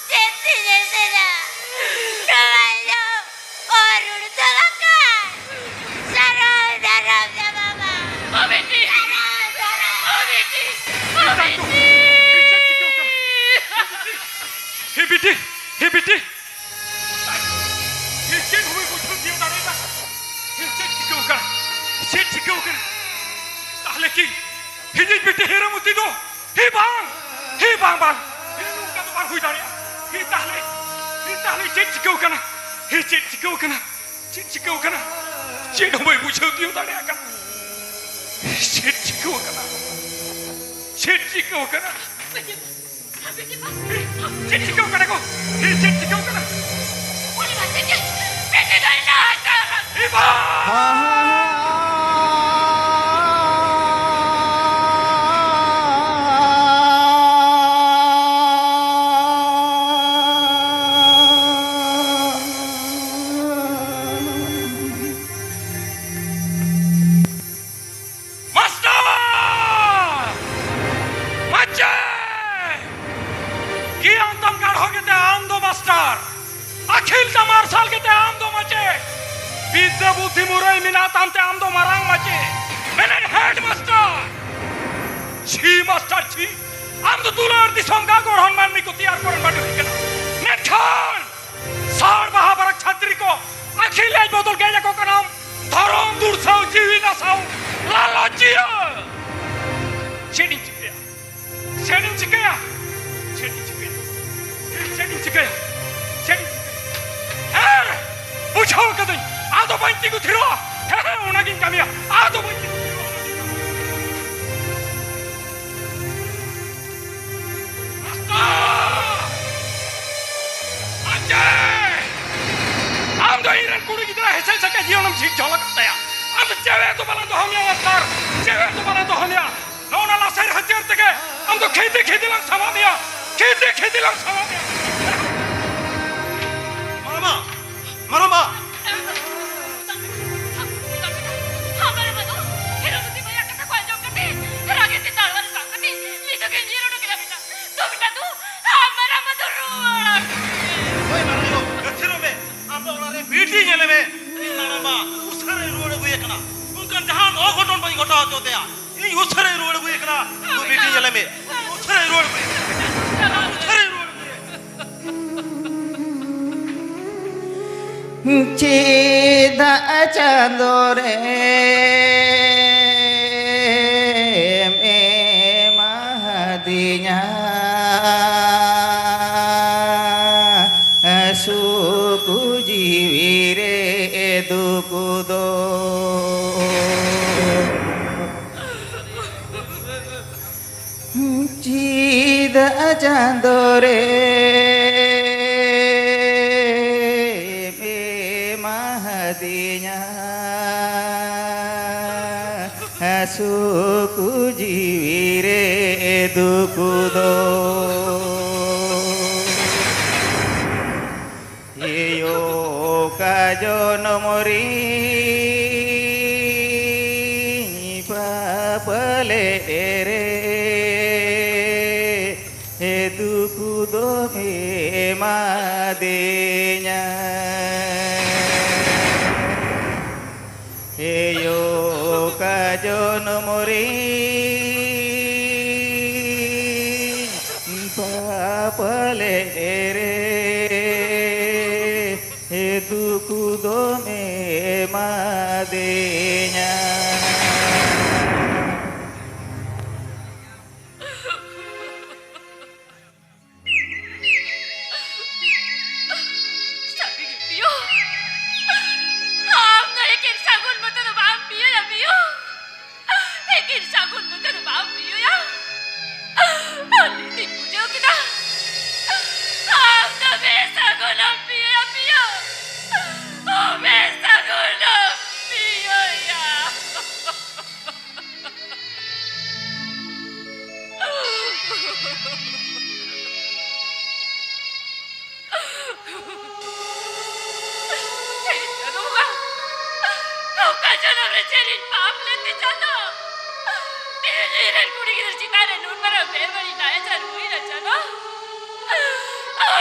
ᱪᱮᱫ ᱛᱤᱧ ᱮᱥᱮᱫᱟ? ᱱᱚᱣᱟ ᱤᱧᱟᱹᱜ ᱚᱨ ᱩᱰᱩᱠ ᱟᱠᱟᱱ᱾ ᱥᱟᱨᱟᱣ ᱫᱟᱨᱟᱢ ᱫᱟ ᱵᱟᱵᱟ᱾ ᱥᱟᱨᱟᱣ ᱫᱟᱨᱟᱢ᱾ ᱦᱮ ᱵᱤᱴᱤ, ᱦᱮ ᱵᱤᱴᱤ, ᱦᱮ ᱪᱮᱫ ᱦᱚᱸ ᱵᱟᱹᱧ ᱵᱩᱡᱷᱟᱹᱣ ᱛᱤᱭᱳᱜ ᱫᱟᱲᱮᱭᱟᱫᱟ᱾ ᱦᱮ ᱪᱮᱫ ᱪᱤᱠᱟᱹᱣ ᱠᱟᱱᱟ? ᱪᱮᱫ ᱪᱤᱠᱟᱹᱣ ᱠᱟᱱᱟ? ᱛᱟᱦᱞᱮ ᱠᱤ ᱤᱧᱤᱡ ᱵᱤᱴᱤ ᱦᱤᱨᱟᱹᱢᱩᱛᱤ ᱫᱚ? ᱦᱮ ᱵᱟᱝ, ᱦᱮ ᱵᱟᱝ, ᱵᱟᱝ, ᱦᱮ ᱱᱚᱝᱠᱟ ᱫᱚ ᱵᱟᱝ ᱦᱩᱭ ᱫᱟᱲᱮᱭᱟᱜᱼᱟ᱾ ᱦᱮ ᱛᱟᱦᱞᱮ, ᱦᱮ ᱛᱟᱦᱞᱮ ᱪᱮᱫ ᱪᱤᱠᱟᱹᱣ ᱠᱟᱱᱟ? ᱦᱮ ᱪᱮᱫ ᱪᱤᱠᱟᱹᱣ ᱠᱟᱱᱟ? ᱪᱮᱫ ᱪᱤᱠᱟᱹᱣ ᱠᱟᱱᱟ? ᱪᱮᱫ ᱦᱚᱸ ᱵᱟᱹᱧ ᱵᱩᱡᱷᱟᱹᱣ ᱛᱤᱭᱳᱜ ᱫᱟᱲᱮᱭᱟᱜ ᱠᱟᱱᱟ᱾ ᱪᱮᱫ ᱪᱤᱠᱟᱹᱣ ᱠᱟᱱᱟ? ᱪᱮᱫ ᱪᱤᱠᱟᱹᱣ ᱠᱟᱱᱟ? ᱪᱮᱫ ᱪᱤᱠᱟᱹᱣ ᱠᱟᱱᱟ ᱜᱚ? ᱪᱮᱫ ᱪᱤᱠᱟᱹᱣ ᱠᱟᱱᱟ? ᱩᱱᱤ ᱢᱟ ᱛᱮᱜᱮ ᱯᱮᱴᱮ ᱫᱚᱭ ᱞᱟᱦᱟ ᱟᱠᱟᱱ᱾ ᱮ ᱵᱟ! ᱢᱩᱨᱟᱹᱭ ᱢᱮᱱᱟᱜ ᱛᱟᱢ ᱛᱮ ᱟᱢ ᱫᱚ ᱢᱟᱨᱟᱝ ᱢᱟᱪᱮᱫ, ᱢᱮᱱᱟᱹᱧ ᱦᱮᱰ ᱢᱟᱥᱴᱟᱨ᱾ ᱪᱷᱤ ᱢᱟᱥᱴᱟᱨ ᱪᱷᱤ, ᱟᱢ ᱫᱚ ᱫᱩᱞᱟᱹᱲ ᱫᱤᱥᱚᱢ ᱜᱟ ᱜᱚᱲᱦᱚᱱ ᱢᱟᱹᱱᱢᱤ ᱠᱚ ᱛᱮᱭᱟᱨ ᱠᱚᱨᱮᱱ ᱵᱟᱹᱰᱩ ᱦᱩᱭ ᱠᱟᱱᱟ᱾ ᱢᱮᱱᱠᱷᱟᱱ ᱥᱟᱲ ᱵᱟᱦᱟ ᱵᱟᱨᱟᱠ ᱪᱷᱟᱛᱨᱤ ᱠᱚ ᱟᱹᱠᱷᱤᱞ ᱞᱮᱡ ᱵᱚᱫᱚᱞ ᱜᱮᱡ ᱟᱠᱚ ᱠᱟᱱᱟᱢ᱾ ᱫᱷᱚᱨᱚᱢ ᱫᱩᱨᱥᱟᱹᱣ ᱡᱤᱣᱤ ᱱᱟᱥᱟᱣ ᱞᱟᱞᱚᱪᱤᱭᱟᱹ᱾ ᱪᱮᱫ ᱤᱧ ᱪᱤᱠᱟᱹᱭᱟ? ᱪᱮᱫ ᱤᱧ ᱪᱤᱠᱟᱹᱭᱟ? ᱪᱮᱫ ᱤᱧ ᱪᱤᱠᱟᱹᱭᱟ? ᱪᱮᱫ ᱤᱧ ᱪᱤᱠᱟᱹᱭᱟ? ᱪᱮᱫ ᱤᱧ ᱪᱤᱠᱟᱹᱭᱟ? ᱦᱮᱸ, ᱵᱩᱡᱷᱟᱹᱣ ᱠᱟᱹᱫᱟᱹᱧ᱾ ᱟᱫᱚ ᱵᱟᱹᱧ ᱛᱤᱸᱜᱩ ᱛᱷᱤᱨᱚᱜᱼᱟ᱾ ᱦᱮᱸ, ᱦᱮᱸ, ᱚᱱᱟᱜᱤᱧ ᱠᱟᱹᱢᱤᱭᱟ᱾ ᱟᱫᱚ ᱵᱟᱹᱧ ᱛᱤᱸᱜᱩ ᱛᱷᱤᱨᱚᱜᱼᱟ᱾ ᱢᱟᱥᱴᱟᱨ! ᱟᱡᱮ! ᱟᱢ ᱫᱚ ᱤᱧ ᱨᱮᱱ ᱠᱩᱲᱤ ᱜᱤᱫᱽᱨᱟᱹ ᱦᱮᱸᱥᱮ ᱥᱮᱠᱮ ᱡᱤᱭᱚᱱᱮᱢ ᱡᱷᱤᱡ ᱡᱷᱚᱞ ᱟᱠᱟᱫ ᱛᱟᱭᱟ᱾ ᱟᱢ ᱫᱚ ᱪᱮᱫ ᱦᱚᱸ ᱵᱟᱞᱟᱝ ᱫᱚᱦᱚ ᱢᱮᱭᱟ ᱢᱟᱥᱴᱟᱨ, ᱪᱮᱫ ᱦᱚᱸ ᱵᱟᱞᱟᱝ ᱫᱚᱦᱚ ᱢᱮᱭᱟ᱾ ᱱᱚᱜᱼᱚ ᱱᱟ ᱞᱟᱥᱮᱨ ᱦᱟᱹᱛᱭᱟᱹᱨ ᱛᱮᱜᱮ ᱟᱢ ᱫᱚ ᱠᱷᱤᱫᱤ ᱠᱷᱤᱫᱤ ᱞᱟᱝ ᱥᱟᱢᱟᱜ ᱢᱮᱭᱟ, ᱠᱷᱤᱫᱤ ᱠᱷᱤᱫᱤ ᱞᱟᱝ ᱥᱟᱢᱟᱜ ᱢᱮᱭᱟ᱾ ᱢᱟᱨᱟᱢᱟ, ᱢᱟᱨᱟᱢᱟ᱾ ᱦᱟᱢᱟᱨ ᱢᱟᱫᱚ ᱦᱮᱨᱳᱰ ᱫᱤ ᱵᱟᱭᱟ ᱠᱟᱛᱷᱟ ᱠᱚ ᱟᱸᱡᱚᱢ ᱠᱟᱛᱮ ᱨᱟᱜᱮ ᱛᱮ ᱛᱟᱲᱣᱟᱨ ᱥᱟᱵ ᱠᱟᱛᱮ ᱱᱤᱛᱚᱜ ᱜᱮ ᱧᱤᱨ ᱩᱰᱩᱠ ᱮᱱᱟ ᱵᱮᱴᱟ᱾ ᱫᱩ ᱵᱮᱴᱟ ᱫᱩ, ᱦᱟᱢᱟᱨ ᱢᱟᱫᱚ ᱨᱩᱣᱟᱹᱲ᱾ ᱦᱳᱭ ᱢᱟᱨᱟᱝ ᱜᱚ, ᱜᱟᱹᱛᱷᱤᱨᱚᱜ ᱢᱮ᱾ ᱟᱢ ᱫᱚ ᱚᱲᱟᱜ ᱨᱮ ᱵᱤᱴᱤ ᱧᱮᱞᱮ ᱢᱮ᱾ ᱤᱧ ᱢᱟᱨᱟᱝᱵᱟ ᱩᱥᱟᱹᱨᱟᱭ ᱨᱩᱣᱟᱹᱲ ᱟᱹᱜᱩᱭᱮ ᱠᱟᱱᱟ᱾ ᱚᱱᱠᱟᱱ ᱡᱟᱦᱟᱱ ᱚᱜᱷᱚᱴᱚᱱ ᱵᱟᱹᱧ ᱜᱷᱚᱴᱟᱣ ᱦᱚᱪᱚ ᱛᱟᱭᱟ᱾ ᱤᱧ ᱩᱥᱟᱹᱨᱟᱭ ᱨᱩᱣᱟᱹᱲ ᱟᱹᱜᱩᱭᱮ ᱠᱟᱱᱟ᱾ ᱫᱩ ᱵᱤᱴᱤ ᱧᱮᱞᱮ ᱢᱮ᱾ ᱩᱥᱟᱹᱨᱟᱭ ᱨᱩᱣᱟᱹᱲ ᱟᱹᱜᱩᱭᱮ ᱠᱟᱱᱟ᱾ ᱩᱥᱟᱹᱨᱟᱭ ᱨᱩᱣᱟᱹᱲ ᱟᱹᱜᱩᱭᱮ᱾ ᱪᱮᱫᱟᱜ ᱪᱟᱸᱫᱚ ᱨᱮᱢ ᱮᱢᱟᱫᱤᱧᱟ ᱥᱩᱠ ᱡᱤᱣᱤ ᱨᱮ ᱫᱩᱠ ᱫᱚ? ᱪᱮᱫᱟᱜ ᱪᱟᱸᱫᱚ ᱨᱮᱢ ᱮᱢᱟᱫᱤᱧᱟ ᱥᱩᱠ ᱡᱤᱣᱤ ᱨᱮ ᱫᱩᱠ ᱫᱚ? ᱮᱭᱳ ᱚᱠᱟ ᱡᱚᱱᱚᱢ ᱨᱤᱧ ᱯᱟᱯ ᱞᱮᱫ ᱨᱮ, ᱫᱩᱠ ᱫᱚᱢ ᱮᱢᱟᱫᱤᱧᱟ᱾ ᱯᱟᱞᱮ ᱨᱮ ᱫᱩᱠ ᱫᱚᱢ ᱮᱢᱟᱫᱤᱧᱟ᱾ ᱥᱟᱹᱨᱤ ᱜᱮ ᱯᱤᱭᱳ, ᱟᱢ ᱫᱚ ᱮᱠᱮᱱ ᱥᱟᱹᱜᱩᱱ ᱢᱚᱛᱚ ᱫᱚ ᱵᱟᱢ ᱯᱤᱭᱳᱭᱟ ᱯᱤᱭᱳ᱾ ᱮᱠᱮᱱ ᱥᱟᱹᱜᱩᱱ ᱢᱚᱛᱚ ᱫᱚ ᱵᱟᱢ ᱯᱤᱭᱳᱭᱟ᱾ ᱟᱨ ᱱᱤᱛᱤᱧ ᱵᱩᱡᱷᱟᱹᱣ ᱠᱮᱫᱟ, ᱟᱢ ᱫᱚ ᱵᱮᱥᱟᱹᱜᱩᱱᱮᱢ ᱯᱤᱭᱳᱭᱟ ᱯᱤᱭᱳ᱾ ᱚ, ᱵᱮᱥᱟᱹᱜᱩᱱᱮᱢ ᱯᱤᱭᱳᱭᱟ᱾ ᱚᱠᱟ ᱡᱚᱱᱚᱢ ᱨᱮ ᱪᱮᱫ ᱤᱧ ᱯᱟᱯ ᱞᱮᱫ ᱛᱮ ᱪᱟᱸᱫᱚ? ᱛᱮᱦᱮᱧ ᱤᱧ ᱨᱮᱱ ᱠᱩᱲᱤ ᱜᱤᱫᱽᱨᱟᱹ ᱪᱮᱛᱟᱱ ᱨᱮ ᱱᱩᱱ ᱢᱟᱨᱟᱝ ᱵᱮᱵᱟᱹᱲᱤᱡ ᱱᱟᱦᱟᱪᱟᱨ ᱦᱩᱭᱱᱟ ᱪᱟᱸᱫᱚ᱾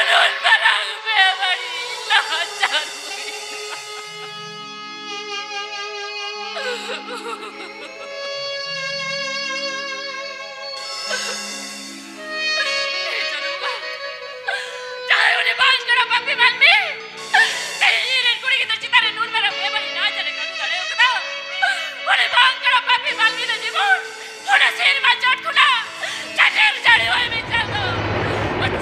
ᱱᱩᱱ ᱢᱟᱨᱟᱝ ᱵᱮᱵᱟᱹᱲᱤᱡ ᱱᱟᱦᱟᱪᱟᱨ ᱦᱩᱭᱱᱟ᱾ ᱡᱟᱦᱟᱸᱭ ᱩᱱᱤ ᱵᱟᱝ ᱠᱟᱱᱟ ᱯᱟᱯᱤ ᱢᱟᱹᱱᱢᱤ, ᱛᱮᱦᱮᱧ ᱤᱧ ᱨᱮᱱ ᱠᱩᱲᱤ ᱜᱤᱫᱽᱨᱟᱹ ᱪᱮᱛᱟᱱ ᱨᱮ ᱱᱩᱱ ᱢᱟᱨᱟᱝ ᱵᱮᱵᱟᱹᱲᱤᱡ ᱱᱟᱦᱟᱪᱟᱨᱮ ᱠᱟᱹᱢᱤ ᱫᱟᱲᱮ ᱟᱠᱟᱫᱟ᱾ ᱩᱱᱤ ᱵᱟᱝ ᱠᱟᱱᱟ ᱯᱟᱯᱤ ᱢᱟᱹᱱᱢᱤ ᱫᱚ ᱡᱮᱢᱚᱱ ᱚᱱᱟ ᱥᱮᱨᱢᱟ ᱪᱚᱴ ᱠᱷᱚᱱᱟᱜ ᱪᱟᱹᱴᱟᱹᱨ ᱡᱟᱹᱲᱤᱣᱟᱭ ᱢᱮ ᱪᱟᱸᱫᱚ,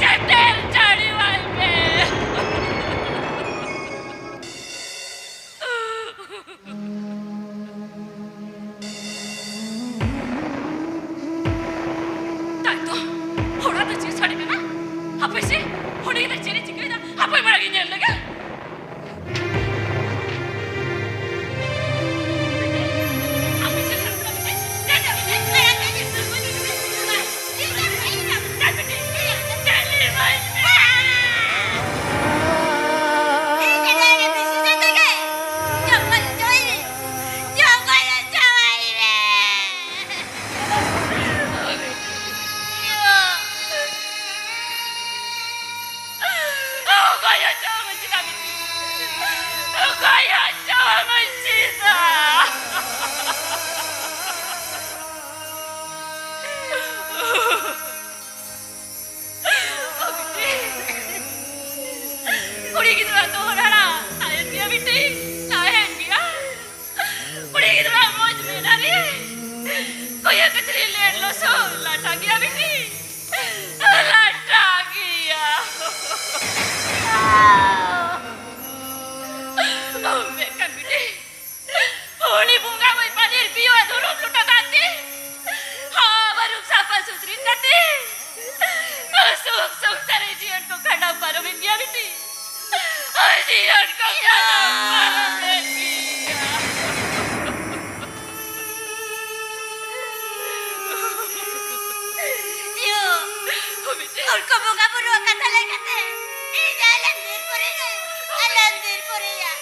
ᱪᱟᱹᱴᱟᱹᱨ ᱡᱟᱹᱲᱤᱣᱟᱭ ᱢᱮ᱾ ᱛᱟᱭ ᱛᱚ, ᱦᱚᱲᱟᱜ ᱫᱚ ᱪᱮᱫ ᱥᱟᱰᱮ ᱠᱟᱱᱟ? ᱦᱟᱯᱮ ᱥᱮ, ᱩᱱᱤ ᱫᱚ ᱪᱮᱫ ᱮ ᱪᱤᱠᱟᱹᱭᱮᱫᱟ? ᱦᱟᱯᱮ ᱢᱟᱲᱟᱝ ᱤᱧ ᱧᱮᱞ ᱞᱮᱜᱮ᱾ ᱥᱩᱨ ᱞᱟᱴᱷᱟ ᱜᱮᱭᱟ ᱵᱤᱴᱤ, ᱞᱟᱴᱷᱟ ᱜᱮᱭᱟ᱾ ᱢᱮᱱᱠᱷᱟᱱ ᱵᱤᱴᱤ, ᱩᱱᱤ ᱵᱚᱸᱜᱟ ᱢᱟᱹᱭ ᱯᱟᱹᱱᱤᱨ ᱯᱤᱭᱳ ᱫᱷᱚᱨᱚᱢ ᱞᱚᱴᱟ ᱫᱟᱜ ᱛᱮ ᱦᱟᱣᱟ ᱵᱟᱹᱨᱩ ᱥᱟᱯᱷᱟ ᱥᱩᱛᱨᱤ ᱠᱟᱛᱮ ᱥᱩᱠ ᱥᱚᱝᱥᱟᱨ ᱨᱮ ᱡᱤᱭᱚᱱ ᱠᱚ ᱠᱷᱟᱸᱰᱟᱣ ᱯᱟᱨᱚᱢᱮᱫ ᱜᱮᱭᱟ ᱵᱤᱴᱤ᱾ ᱟᱨ ᱡᱤᱭᱚᱱ ᱠᱚ ᱠᱷᱟᱸᱰᱟᱣ ᱯᱟᱨᱚᱢᱮᱫ ᱜᱮᱭᱟ᱾ ᱭᱳ, ᱵᱤᱴᱤ᱾ ᱩᱱᱠᱩ ᱵᱚᱸᱜᱟ ᱵᱩᱨᱩᱣᱟᱜ ᱠᱟᱛᱷᱟ ᱞᱮᱠᱟᱛᱮ ᱤᱧ ᱟᱞᱚᱢ ᱫᱤᱨ ᱯᱚᱨᱮᱭᱟ, ᱟᱞᱚᱢ ᱫᱤᱨ ᱯᱚᱨᱮᱭᱟ᱾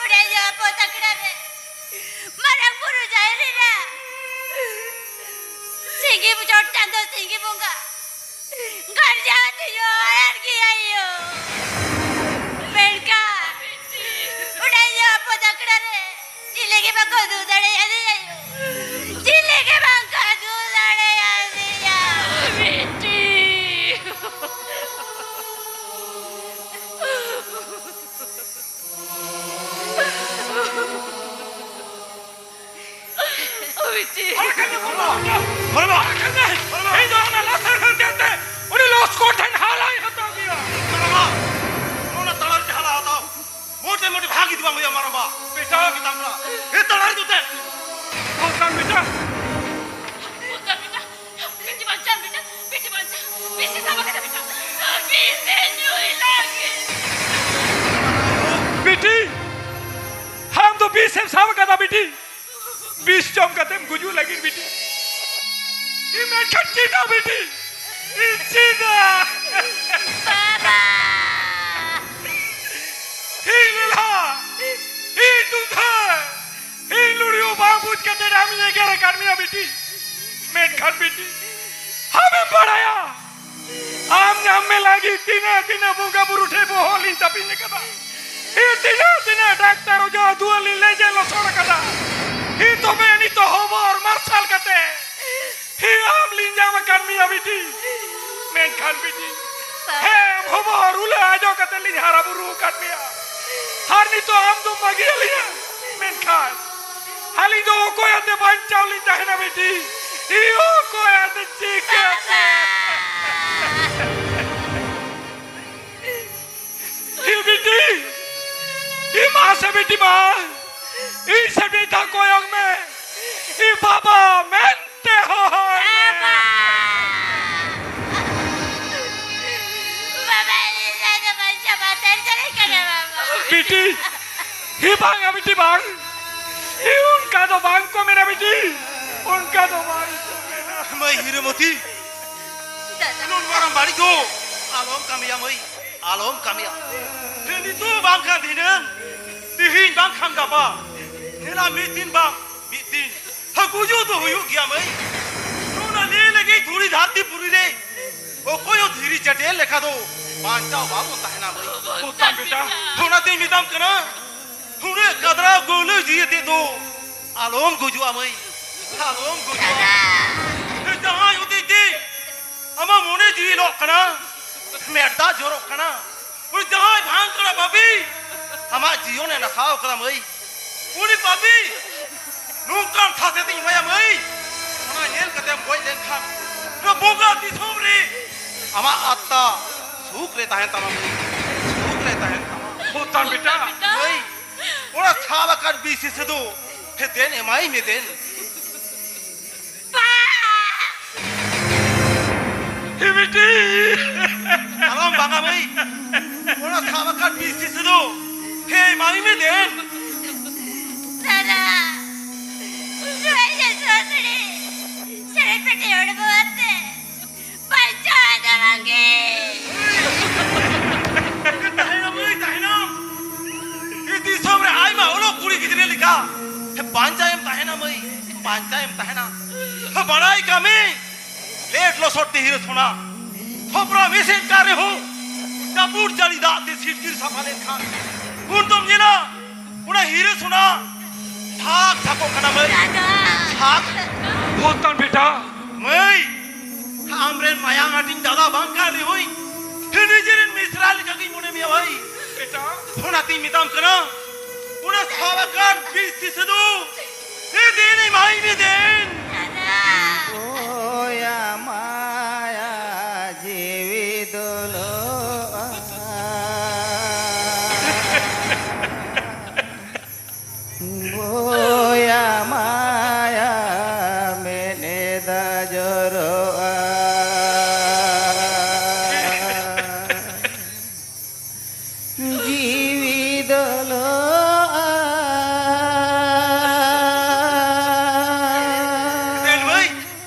ᱚᱸᱰᱮ ᱡᱟᱦᱟᱸ ᱯᱚᱛ ᱟᱠᱷᱲᱟ ᱨᱮ ᱢᱟᱨᱟᱝ ᱵᱩᱨᱩ ᱡᱟᱦᱮᱨ ᱮᱨᱟ, ᱥᱤᱸᱜᱤ ᱪᱚᱴ ᱪᱟᱸᱫᱚ ᱥᱤᱸᱜᱤ ᱵᱚᱸᱜᱟ, ᱜᱟᱨᱡᱟᱱ ᱛᱤᱧ ᱦᱚᱦᱚᱣᱟᱭ ᱜᱮᱭᱟ ᱭᱳ᱾ ᱢᱮᱱᱠᱷᱟᱱ ᱚᱸᱰᱮ ᱡᱟᱦᱟᱸ ᱯᱚᱛ ᱟᱠᱷᱲᱟ ᱨᱮ ᱪᱤᱞᱤ ᱜᱮ ᱵᱟᱠᱚ ᱩᱫᱩᱜ ᱫᱟᱲᱮᱭᱟᱫᱮᱭᱟ ᱭᱳ᱾ ᱪᱤᱞᱤ ᱜᱮ ᱵᱟᱝ ᱠᱚ ᱩᱫᱩᱜ ᱫᱟᱲᱮᱭᱟᱫᱮᱭᱟ᱾ ᱵᱤᱴᱤ᱾ ᱵᱤᱴᱤ᱾ ᱢᱚᱨᱢᱟ! ᱢᱚᱨᱢᱟ! ᱤᱧ ᱫᱚ ᱚᱱᱟ ᱞᱟᱥᱟᱲ ᱦᱟᱹᱱ ᱠᱟᱛᱮ ᱩᱱᱤ ᱞᱚᱥᱠᱚ ᱴᱷᱮᱱ ᱦᱟᱞᱟᱭ ᱦᱟᱛᱟᱣ ᱜᱮᱭᱟ᱾ ᱢᱚᱨᱢᱟ! ᱚᱱᱟ ᱛᱟᱲᱟᱨ ᱡᱟᱦᱟᱸ ᱦᱟᱛᱟᱣ ᱢᱚᱴᱮ ᱢᱚᱴᱮ ᱵᱷᱟᱜᱤ ᱫᱚ ᱵᱟᱝ ᱦᱩᱭᱩᱜᱼᱟ, ᱢᱟᱨᱟᱝᱵᱟ᱾ ᱵᱮᱴᱟ᱾ ᱵᱮᱴᱟ ᱢᱮᱱᱟᱜ ᱛᱟᱢ ᱠᱟᱱᱟ᱾ ᱦᱮ, ᱛᱟᱲᱟᱨ ᱡᱩᱛᱮ᱾ ᱚᱱᱠᱟᱱ ᱵᱮᱴᱟ᱾ ᱚᱱᱠᱟᱱ ᱵᱮᱴᱟ᱾ ᱵᱤᱴᱤ ᱵᱟᱧᱪᱟᱣ ᱵᱮᱴᱟ᱾ ᱵᱤᱴᱤ ᱵᱟᱧᱪᱟᱣ᱾ ᱵᱤᱥᱤ ᱥᱟᱵᱟ ᱠᱟᱛᱮ ᱵᱮᱴᱟ᱾ ᱵᱤᱥᱤ ᱧᱩᱭ ᱞᱟᱹᱜᱤᱫ᱾ ᱵᱤᱴᱤ, ᱟᱢ ᱫᱚ ᱵᱤᱥ ᱮᱢ ᱥᱟᱵ ᱟᱠᱟᱫᱟ ᱵᱤᱴᱤ᱾ ᱵᱤᱥ ᱡᱚᱢ ᱠᱟᱛᱮᱢ ᱜᱩᱡᱩᱜ ᱞᱟᱹᱜᱤᱫ ᱵᱤᱴᱤ᱾ ᱤᱧ ᱢᱮᱱᱠᱷᱟᱱ ᱪᱮᱫᱟᱜ ᱵᱤᱴᱤ? ᱤᱧ ᱪᱮᱫᱟᱜ? ᱵᱟᱵᱟ! ᱤᱧ ᱞᱮᱞᱦᱟ, ᱤᱧ ᱫᱩᱫᱷᱟᱹ, ᱤᱧ ᱞᱩᱲᱤᱭᱩ ᱵᱟᱝ ᱵᱩᱡᱽ ᱠᱟᱛᱮ ᱟᱢᱤᱧ ᱮᱜᱮᱨ ᱟᱠᱟᱫ ᱢᱮᱭᱟ ᱵᱤᱴᱤ᱾ ᱢᱮᱱᱠᱷᱟᱱ ᱵᱤᱴᱤ, ᱟᱢᱮᱢ ᱵᱟᱲᱟᱭᱟ, ᱟᱢ ᱧᱟᱢ ᱢᱮ ᱞᱟᱹᱜᱤᱫ ᱛᱤᱱᱟᱹᱜ ᱛᱤᱱᱟᱹᱜ ᱵᱚᱸᱜᱟ ᱵᱩᱨᱩ ᱴᱷᱮᱱ ᱵᱚᱦᱚᱜ ᱞᱤᱧ ᱛᱟᱹᱯᱤᱧ ᱟᱠᱟᱫᱟ᱾ ᱤᱧ ᱛᱤᱱᱟᱹᱜ ᱛᱤᱱᱟᱹᱜ ᱰᱟᱠᱛᱟᱨ ᱚᱡᱷᱟ ᱫᱩᱣᱟᱹᱨ ᱞᱤᱧ ᱞᱮᱸᱡᱮᱫ ᱞᱚᱥᱚᱲ ᱟᱠᱟᱫᱟ᱾ ᱤᱧ ᱛᱚᱵᱮ ᱱᱤᱛᱚᱜ ᱦᱚᱵᱚᱨ ᱢᱟᱨᱥᱟᱞ ᱠᱟᱛᱮ ᱤᱧ ᱟᱢ ᱞᱤᱧ ᱧᱟᱢ ᱟᱠᱟᱫ ᱢᱮᱭᱟ ᱵᱤᱴᱤ᱾ ᱢᱮᱱᱠᱷᱟᱱ ᱵᱤᱴᱤ, ᱦᱮᱸ, ᱦᱚᱵᱚᱨ ᱩᱞᱟᱹ ᱟᱡᱚ ᱠᱟᱛᱮ ᱞᱤᱧ ᱦᱟᱨᱟ ᱵᱩᱨᱩ ᱟᱠᱟᱫ ᱢᱮᱭᱟ᱾ ᱟᱨ ᱱᱤᱛᱚᱜ ᱟᱢ ᱫᱚᱢ ᱵᱟᱹᱜᱤ ᱟᱹᱞᱤᱧᱟ᱾ ᱢᱮᱱᱠᱷᱟᱱ ᱟᱹᱞᱤᱧ ᱫᱚ ᱚᱠᱚᱭ ᱟᱛᱮ ᱵᱟᱧᱪᱟᱣ ᱞᱤᱧ ᱛᱟᱦᱮᱱᱟ ᱵᱤᱴᱤ? ᱤᱭᱩ ᱠᱚᱭᱟ ᱫᱚ ᱪᱤᱠᱟᱹᱛᱮ? ᱤ ᱵᱤᱴᱤ, ᱤ ᱢᱟ ᱥᱮ ᱵᱤᱴᱤ ᱢᱟ, ᱤᱧ ᱥᱮ ᱢᱤᱫ ᱫᱷᱟᱣ ᱠᱚᱭᱚᱜ ᱢᱮ᱾ ᱤ ᱵᱟᱵᱟ ᱢᱮᱱᱛᱮ ᱦᱚᱦᱚᱭ ᱢᱮ᱾ ᱵᱟᱵᱟ! ᱵᱟᱵᱟ, ᱤᱧ ᱫᱚ ᱵᱟᱹᱧ ᱪᱟᱵᱟ ᱩᱛᱟᱹᱨ ᱫᱟᱲᱮᱭᱟᱜ ᱠᱟᱱᱟ, ᱵᱟᱵᱟ᱾ ᱵᱤᱴᱤ, ᱦᱤ ᱵᱟᱝᱟ ᱵᱤᱴᱤ ᱵᱟᱝ᱾ ᱦᱤ ᱚᱱᱠᱟ ᱫᱚ ᱵᱟᱝ ᱠᱚ ᱢᱮᱱᱟ ᱵᱤᱴᱤ᱾ ᱚᱱᱠᱟ ᱫᱚ ᱵᱟᱝ ᱠᱚ ᱢᱮᱱᱟ᱾ ᱢᱟᱹᱭ ᱦᱤᱨᱟᱹᱢᱚᱛᱤ, ᱫᱟᱫᱟ᱾ ᱱᱩᱱ ᱢᱟᱨᱟᱝ ᱵᱟᱹᱲᱤᱡ ᱫᱚ ᱟᱞᱚᱢ ᱠᱟᱹᱢᱤᱭᱟ ᱢᱟᱹᱭ, ᱟᱞᱚᱢ ᱠᱟᱹᱢᱤᱭᱟ᱾ ᱱᱤᱛᱚᱜ ᱵᱟᱝᱠᱷᱟᱱ ᱫᱷᱤᱱᱟᱹᱝ, ᱛᱤᱦᱤᱧ ᱵᱟᱝᱠᱷᱟᱱ ᱜᱟᱯᱟ, ᱧᱮᱞᱟ ᱢᱤᱫ ᱫᱤᱱ ᱵᱟᱝ ᱢᱤᱫ ᱫᱤᱱ ᱜᱩᱡᱩᱜ ᱫᱚ ᱦᱩᱭᱩᱜ ᱜᱮᱭᱟ ᱢᱟᱹᱭ᱾ ᱚᱱᱟ ᱞᱟᱹᱭ ᱞᱟᱹᱜᱤᱫ ᱫᱷᱩᱲᱤ ᱫᱷᱟᱹᱨᱛᱤ ᱯᱩᱨᱤ ᱨᱮ ᱚᱠᱚᱭ ᱦᱚᱸ ᱫᱷᱤᱨᱤ ᱪᱟᱹᱴᱟᱹᱱ ᱞᱮᱠᱟ ᱫᱚ ᱵᱟᱧᱪᱟᱣ ᱵᱟᱵᱚᱱ ᱛᱟᱦᱮᱱᱟ ᱢᱟᱹᱭ᱾ ᱵᱚᱛᱟᱢ ᱵᱮᱴᱟ᱾ ᱚᱱᱟᱛᱮᱧ ᱢᱮᱛᱟᱢ ᱠᱟᱱᱟ, ᱩᱱᱟᱹᱜ ᱠᱟᱫᱨᱟ ᱜᱟᱹᱣᱞᱟᱹ ᱡᱤᱣᱤ ᱟᱛᱮᱫ ᱫᱚ ᱟᱞᱚᱢ ᱜᱩᱡᱩᱜᱼᱟ ᱢᱟᱹᱭ, ᱟᱞᱚᱢ ᱜᱩᱡᱩᱜᱼᱟ᱾ ᱡᱟᱦᱟᱸᱭ ᱦᱚᱛᱮᱡ ᱛᱮ ᱟᱢᱟᱜ ᱢᱚᱱᱮ ᱡᱤᱣᱤ ᱞᱚᱜ ᱠᱟᱱᱟ, ᱢᱮᱫ ᱫᱟᱜ ᱡᱚᱨᱚᱜ ᱠᱟᱱᱟ, ᱩᱱᱤ ᱡᱟᱦᱟᱸᱭ ᱵᱷᱟᱝ ᱠᱟᱱᱟ ᱵᱟᱹᱵᱤ, ᱟᱢᱟᱜ ᱡᱤᱭᱚᱱᱮ ᱱᱟᱥᱟᱣ ᱠᱟᱫᱟ ᱢᱟᱹᱭ, ᱩᱱᱤ ᱵᱟᱹᱵᱤ ᱱᱚᱝᱠᱟᱱ ᱥᱟᱥᱮᱛᱤᱧ ᱮᱢᱟᱭᱟ ᱢᱟᱹᱭ, ᱚᱱᱟ ᱧᱮᱞ ᱠᱟᱛᱮᱢ ᱜᱚᱡ ᱞᱮᱱᱠᱷᱟᱱ ᱱᱚᱣᱟ ᱵᱚᱸᱜᱟ ᱫᱤᱥᱚᱢ ᱨᱮ ᱟᱢᱟᱜ ᱟᱛᱛᱟ ᱥᱩᱠ ᱨᱮ ᱛᱟᱦᱮᱱ ᱛᱟᱢᱟ ᱢᱟᱹᱭ, ᱥᱩᱠ ᱨᱮ ᱛᱟᱦᱮᱱ ᱛᱟᱢᱟ᱾ ᱵᱚᱛᱟᱢ ᱵᱮᱴᱟ᱾ ᱢᱟᱹᱭ, ᱚᱱᱟ ᱥᱟᱵ ᱟᱠᱟᱫ ᱵᱤᱥ ᱥᱤᱥᱟᱹ ᱫᱚ ᱦᱮ ᱫᱮᱱ ᱮᱢᱟᱭ ᱢᱮ ᱫᱮᱱ᱾ ᱦᱤ ᱵᱤᱴᱤ! ᱟᱞᱚᱢ ᱵᱟᱝᱟ ᱢᱟᱹᱭ᱾ ᱚᱱᱟ ᱥᱟᱵ ᱟᱠᱟᱫ ᱵᱤᱥ ᱥᱤᱥᱟᱹ ᱫᱚ ᱦᱮ ᱮᱢᱟᱭ ᱢᱮ ᱫᱮᱱ᱾ ᱫᱟᱫᱟ, ᱱᱩᱭ ᱡᱮ ᱥᱚᱥᱲᱤ, ᱥᱮᱨᱮᱧ ᱯᱮᱴᱮ ᱦᱚᱲᱢᱚ ᱟᱛᱮ ᱵᱟᱧᱪᱟᱣ ᱫᱚ ᱵᱟᱝᱜᱮ᱾ ᱛᱟᱦᱮᱱᱟ ᱢᱟᱹᱭ, ᱛᱟᱦᱮᱱᱟ᱾ ᱱᱤᱭᱟᱹ ᱫᱤᱥᱚᱢ ᱨᱮ ᱟᱭᱢᱟ ᱚᱞᱚᱜ ᱠᱩᱲᱤ ᱜᱤᱫᱽᱨᱟᱹ ᱞᱮᱠᱟ ᱵᱟᱧᱪᱟᱣ ᱮᱢ ᱛᱟᱦᱮᱱᱟ ᱢᱟᱹᱭ, ᱵᱟᱧᱪᱟᱣ ᱮᱢ ᱛᱟᱦᱮᱱᱟ᱾ ᱵᱟᱲᱟᱭ ᱠᱟᱜ ᱢᱮ, ᱞᱮᱴ ᱞᱚᱥᱚᱫ ᱛᱮ ᱦᱤᱨᱟᱹ ᱥᱚᱱᱟ ᱛᱷᱚᱯᱨᱟ ᱢᱮᱥᱮᱫ ᱠᱟᱜ ᱨᱮᱦᱚᱸ, ᱡᱟᱹᱯᱩᱫ ᱡᱟᱹᱲᱤ ᱫᱟᱜ ᱛᱮ ᱥᱤᱨᱡᱤᱨ ᱥᱟᱯᱷᱟ ᱞᱮᱱᱠᱷᱟᱱ, ᱩᱱ ᱫᱚᱢ ᱧᱮᱞᱟ ᱚᱱᱟ ᱦᱤᱨᱟᱹ ᱥᱚᱱᱟ ᱡᱷᱟᱠ ᱡᱷᱟᱠᱚᱜ ᱠᱟᱱᱟ ᱢᱟᱹᱭ᱾ ᱫᱟᱫᱟ᱾ ᱡᱷᱟᱠ᱾ ᱵᱚᱛᱟᱢ ᱵᱮᱴᱟ᱾ ᱢᱟᱹᱭ, ᱟᱢᱨᱮᱱ ᱢᱟᱭᱟᱝ ᱦᱟᱹᱴᱤᱧ ᱫᱟᱫᱟ ᱵᱟᱝ ᱠᱟᱱ ᱨᱮᱦᱚᱸᱧ, ᱱᱤᱡᱮᱨᱮᱱ ᱢᱤᱥᱨᱟ ᱞᱮᱠᱟᱜᱤᱧ ᱢᱚᱱᱮ ᱢᱮᱭᱟ ᱵᱷᱟᱹᱭ᱾ ᱵᱮᱴᱟ᱾ ᱚᱱᱟᱛᱤᱧ ᱢᱮᱛᱟᱢ ᱠᱟᱱᱟ, ᱚᱱᱟ ᱥᱟᱵ ᱟᱠᱟᱱ ᱵᱤᱥ ᱥᱤᱥᱟᱹ ᱫᱚ ᱮ ᱫᱮᱱ ᱮᱢᱟᱭ ᱢᱮ ᱫᱮᱱ᱾ ᱫᱟᱫᱟ᱾ ᱡᱚᱨᱚᱜᱼᱟ᱾ ᱡᱤᱣᱤ ᱫᱚ ᱞᱚᱜᱼᱟ᱾ ᱫᱮᱱ ᱵᱷᱟᱹᱭ,